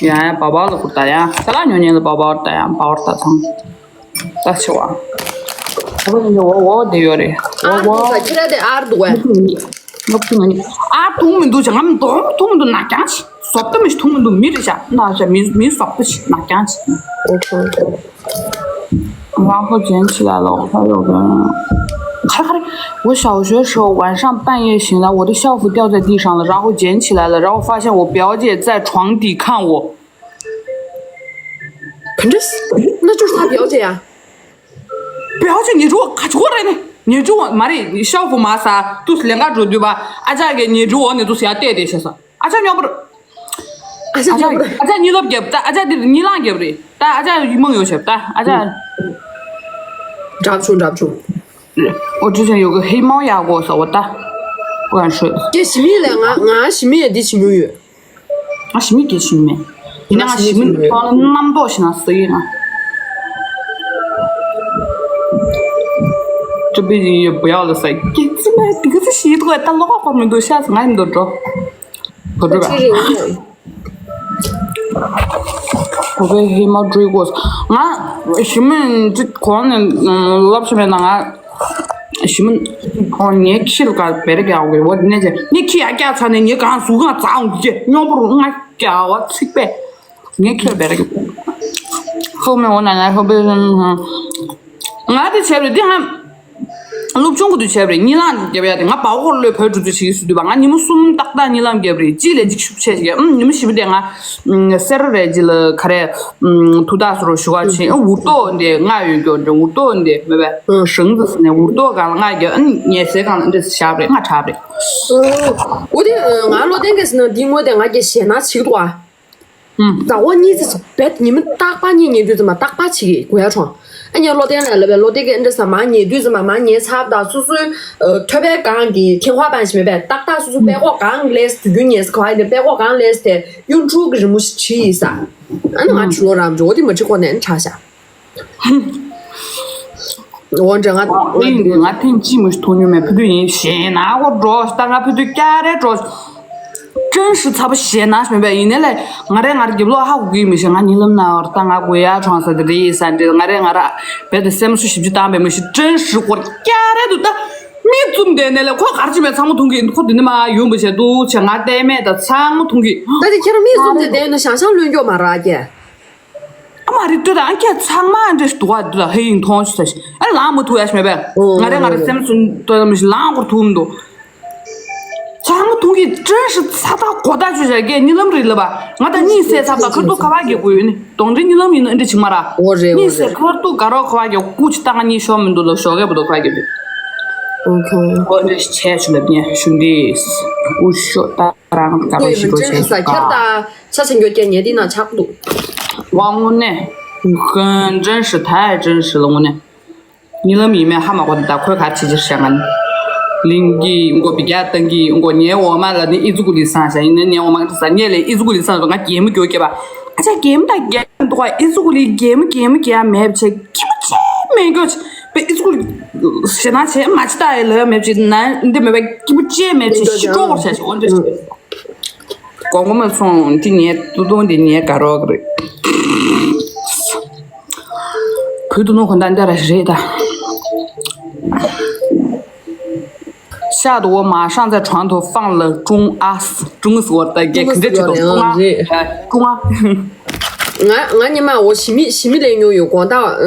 ཡ་ཡ་པ་པ་ལ་ཁུར་ད་ཡ་ས་ལ་ཉོ་ཉེ་ལ་པ་པ་ད་ཡ་པ་བར་ད་ཚང་། ད་ཆེ་བ། ད་ས་ལེན་ཅེས་འོ་འོ་དེ་ཡོད་རེད་འོ་ཨར་འདུག་འོ། ས་ཁྱེད་ར་དེ་ཨར་འདུག་བས། ལོག་ཐུང་ནི། ཨ་ཐུང་མི་འདུག་ཅང་ངམ་དོང་ཐུང་མི་འདུག་ནག་རྐྱང་ཆེ། བཟོ་ལྟ་མི་ཞིག་ཐུང་མི་འདུག་མི་རེད་ཤག་ནག་ཤག་མི་མི་བཟོ་ལྟ་ཞིག་ནག་རྐྱང་ཆེ།然后捡起来了，我发现我的，看看，我小学时候晚上半夜醒来，我的校服掉在地上了，然后捡起来了，然后发现我表姐在床底看我。 反正那就是他表姐呀。 表姐你说卡住了呢，你就我妈的，你校服嘛啥，都是两个主对吧？阿家给你就我你都是要带的学生，阿家尿不了。 ཨ་ཅག་ཨ་ཅག་ཨ་ཅག་གཉིད་ལོབ་རྒྱབ་ད་ཨ་ཅག་འདིར་གཉིད་ལངས་རྒྱབ་རེད་ད་ཨ་ཅག་ཡིག་མང་ཡོད་ཤག་ད་ཨ་ཅག་འདྲ་བྱུང་འདྲ་བྱུང་། འོ་ཅི་ཅང་ཡོད་གི་ཧེ་མའོ་ཡག་གོ་ས་འོ་ད། ཀུན་ཧྲོས། ཀྱེ་ཞི་མི་ལས་ང་ང་ཞི་མི་ཡ་འདི་ཞི་མི་ཡོད། ང་ཞི་མི་སྐད་ཞི་མི་མེད། ཡིན་ན་ང་ཞི་མི་ཐོག་ལ་རྣམ་རྟོག་ཞིག་ན་ཟི་ཡིན་ང་། ཅི་པི་ཡི་བུ་ཡག་ལ་ས་སྐྱེ་ཙི་མ་དེ་ག་ཚི་ཞིག་ཐོག་ད་ལོག་ག་གོ་མི་འདུག་ཤ་ང་ཡིན་འདུག་འགྲོ། གོ་འགྲོ་བ། གོ་གའི་ཧི་མ་འགྲུལ་གོ། ང་ཞི་མི་གོང་ནས་ལབ་ཤི་མེད་ན་ང་ཞི་མི་གོང་ངའི་ཁྱི་ལ་ག་བེར་རྒྱག་དགོས་འོ་དེ་ནས་ཀྱི་ངའི་ཁྱི་ཡར་རྒྱག་ཚར་ནས་ངའི་གང་ཟུག་གང་འཛག་འོང་གི་སྨྱོ་པོ་རུ་ང་རྒྱག་བ་ཚིག་པས་ངའི་ཁྱི་ལ་བེར་རྒྱག་ཧོ་མེ་འོ་ན་ན་ཧོ་པེ་ང་དེ་བྱས་རེད་དེ་ང་ སློབ་སྦྱོང་གི་དུས་བྱས་པ་རེད། གཉིད་ལམ་རྒྱབ་ཡ་དེ་ང་བར་སྐོར་ལོས་བོད་འགྲོ་དུས་བྱེད་ཀྱི་སུ་དུས་པ། ང་ཉི་མ་གསུམ་ཏག་ཏག་གཉིད་ལམ་རྒྱབ་རེད། གཅིག་ལས་གཅིག་ཤུགས་ཆེ་ཞིག་ཨུམ། ཉི་མ་བཞི་པོ་དེ་ང་ཨུམ། སེ་ར་རེད། གཅིག་ལ་ག་རེ་ཨུམ། ཐུགས་ཐག་སུ་རོ་ཞུ་བ་ཕྱིན། ཨུ། འུར་ཏོ་འདི་ང་ཡོད་རྒྱུ་འདྲ། འུར་ཏོ་འདི་མེད་པས་ཧྲང་ཙི་ནས་འུར་ཏོ་གང་ལ་ང་རྒྱབ། ཨུམ། ཉལ་སའི་སྒང་ལ་འདི་བཞག་རེད། ང་དྲག་རེད། འོ་དེ་ང་བློ་བརྟན་གྱིས་ཟེར་ན་འདི་དངོས་དེ་ང་རྒྱལ་ཞེད་སྣང་བྱེད་ཀྱི་འདུག་ཨ། ཟླ་བ་གཉིས་ཙམ་བེད་ཉི་མ་རྟག་པར་གཉིད་ཉལ་དུས་ཙམ་པ་རྟག་པར་བྱེད་ཀྱི་གོ་ཡ་གྲོང་། ཨ་ནི་བློ་བརྟན་ལ་ལབ་པས། བློ་བརྟན་གྱིས་འདྲ་ཟ་མ་ཉལ་དུས་ཙམ་པ་མ་ཉལ་ཚར་དང་། སོ་སོའི་ཨ་ཐོད་པའི་སྒང་གི་ཁེ་ཁོག་པན་ཞིག་མེད་པས། ཏག་ཏག་སོ་སོ་པད་ཀོག་སྒང་ལས་དུས་རྒྱུན་ཉལ་ས་ག་བ་ཡིན་ཏེ། པད་ཀོག་སྒང་ལས་དེ་གཡུ་འབྲུག་གི་རི་མོ་ཞིག་བྲིས་ཡིན་ས། ཨ་ནི་ང་ཁྱི་ལོ་རམ་འཇོག་དེ་མ་བྲིས་གོ་ནས་དྲག་ཤག་འོ་འདྲ་ང་ཨེ་ཡིན་གྱི། ང་ཐེངས་གཅིག་མི་ཐུག་མྱོང་མེད། ཕུ་དུ་ཡིན་ཞེད་སྣང་གོ་འགྲོ་ད། ང་ཕུ་དུ་སྐྱ་རེ་འགྲོ། ཀྲན་ཧྲི་ཚ་པོ་ཞེད་སྣང་མེད་པས། ཡིན་ནའི་ལས་ང་རེ་ང་རེ་རྒྱབ་ལོག་ཧ་གོ་གི་མི་ཤེས། ང་གཉིད་ལམ་ན་བར་ད་ང་དགོས་ཡ་གྲོང་ས་དེ་རེད་ས་འདྲེ། ང་རེ་ང་ར་བེད་དེ་སེམས་གསོ་ཞིབ་ཅིག་བཏང་བས་མི་ཤེས། ཀྲན་ཧྲི་སྐོར་སྐྱ་རེ་འདུག་ད། མིག་བཙུམ་བསྡད་ནའི་ལས་ཁོ་ག་རེ་བྱེད་མེད། ཚང་མ་མཐོང་གི། ཁོ་དེ་ནི་མ་ཡོང་བ་བྱས་འདུག་བྱས། ང་བལྟས་མེད་ད། ཚང་མ་མཐོང་གི། ད་དེ་ཁྱེད་རང་མིག་བཙུམ་བསྡད་བསྡད་ན་ཞང་ཞང་ལོན་སྐྱོ་མ་རག་གི། ཨ་མ་རེད། ལྟོས་དང་། ཨ་ཁྱེད་ཚང་མ་འདྲེ་ཞིག་འདུག་ག་འདི་ལ་ཧེ་ཡིན་མཐོང་ཆུ་ཚ་ཞིག་ཨ་ལང་མ་ཐུག་ཡ་ཞིག་མེད་པས། ཨོ་ང་རེ་ང་རེ་རེད། སེམས་སུ་ལྟོས་དང་མི་ཞིག་ལང་སྐོར་ཐུག་མི་འདུག་ཚང་མ་མཐོང་གི། ཀྲན་ཧྲི་ཚ་ཐག་གོ་ཐག་ཆོད་བྱ་རྒྱལ་གཉིད་ལམ་རེད་ལབ་པ། ང་ད་གཉིད་སད་ཚར་ད་ཁ་ཐུག་ཁ་བ་གི་དགོས་ཡོད་ནི། གདོང་འདྲེ་གཉིད་ལམ་ཡིན་ན་འདྲེ་ཆིག་མ་ར། ཨོ་རེད། ཨོ་གཉིད་སད་རེད། ཁ་ཐུག་དགའ་རོགས་ཁ་བ་གི་སྐུ་ཅི་ཏང་གཉིད་ཤོར་མི་འདུག་ལ་ཞོགས་ཀས་བུ་དོ་ཁ་གི་འདུག་ཨོ་ཁེ། ཨོ་འདྲེ་ཆེ་ཆུ་ལབ་ཉེ་ཞུ་འདི། སྐུ་ཤོག་ད་རང་དགའ་རོགས་ཤི་རོགས་ཆེ་ཤོག་ཀྱ་ཁྱེར་ད། ཆ་ཆེན་གྱོད་ཀྱ་ཉེ་དི་ན་ཆག་འདུག་ཝང་དངོས་གནས། ཧན་ཀྲན་ཧྲི་ཐའི་ཀྲན་ཧྲི་ལ་དངོས་གནས། གཉིད་ལམ་ཡིན་མིན་ཧ་མ་གོ་ད། ཁོས་ག་རེ་བྱེད་ཀྱི་ཤག་ང་ནི་ལིང་གི་མགོ་བི་རྒྱ་བཏང་གི་མགོ་ཉལ་འོ་མ་ལ་ནི་ཨི་ཙུ་གུ་ལི་སང་ཤག་ཡིན་ནའི་ཉལ་འོ་མ་ཟ་ཉལ་ལས་ཨི་ཙུ་གུ་ལི་སང་ང་གད་མོ་གྱོད་སྐྱེ་བ། ཨ་ཅག་གད་མོ་ད་གད་མོ་འདུག་ག་ཨི་ཙུ་གུ་ལི་གད་མོ་གད་མོ་གད་མེད་བྱས་སྐྱིད་པོ་ཅེ་མེད་གྱོད་པས། ཨི་ཙུ་གུ་ལི་ཞེ་ན་བྱས་མ་ཅི་ད་ཡི་ལོ་ཡ་མེད་བྱས་ན་འདི་མེད་པ་སྐྱིད་པོ་ཅེ་མེད་བྱས་ཤི་འགྲོ་བར་བྱས་ཤག་འོ་འདྲ་ཞིག་གོང་གོ་མ་སོང་། འདི་ཉལ་ཏུ་ཏུང་འདི་ཉལ་དགའ་རོགས་རེད། བུ་དུ་ནུ་གོན་ད་འདི་ར་རེད་ད། 下午我马上在床头放了钟啊，钟死我的，给肯定知道钟啊，钟啊。 ང་ང་ཉི་མ་འོ་ཞི་མི་ཞི་མི་ལས་ཉོ་ཡོད་དགོངས་དག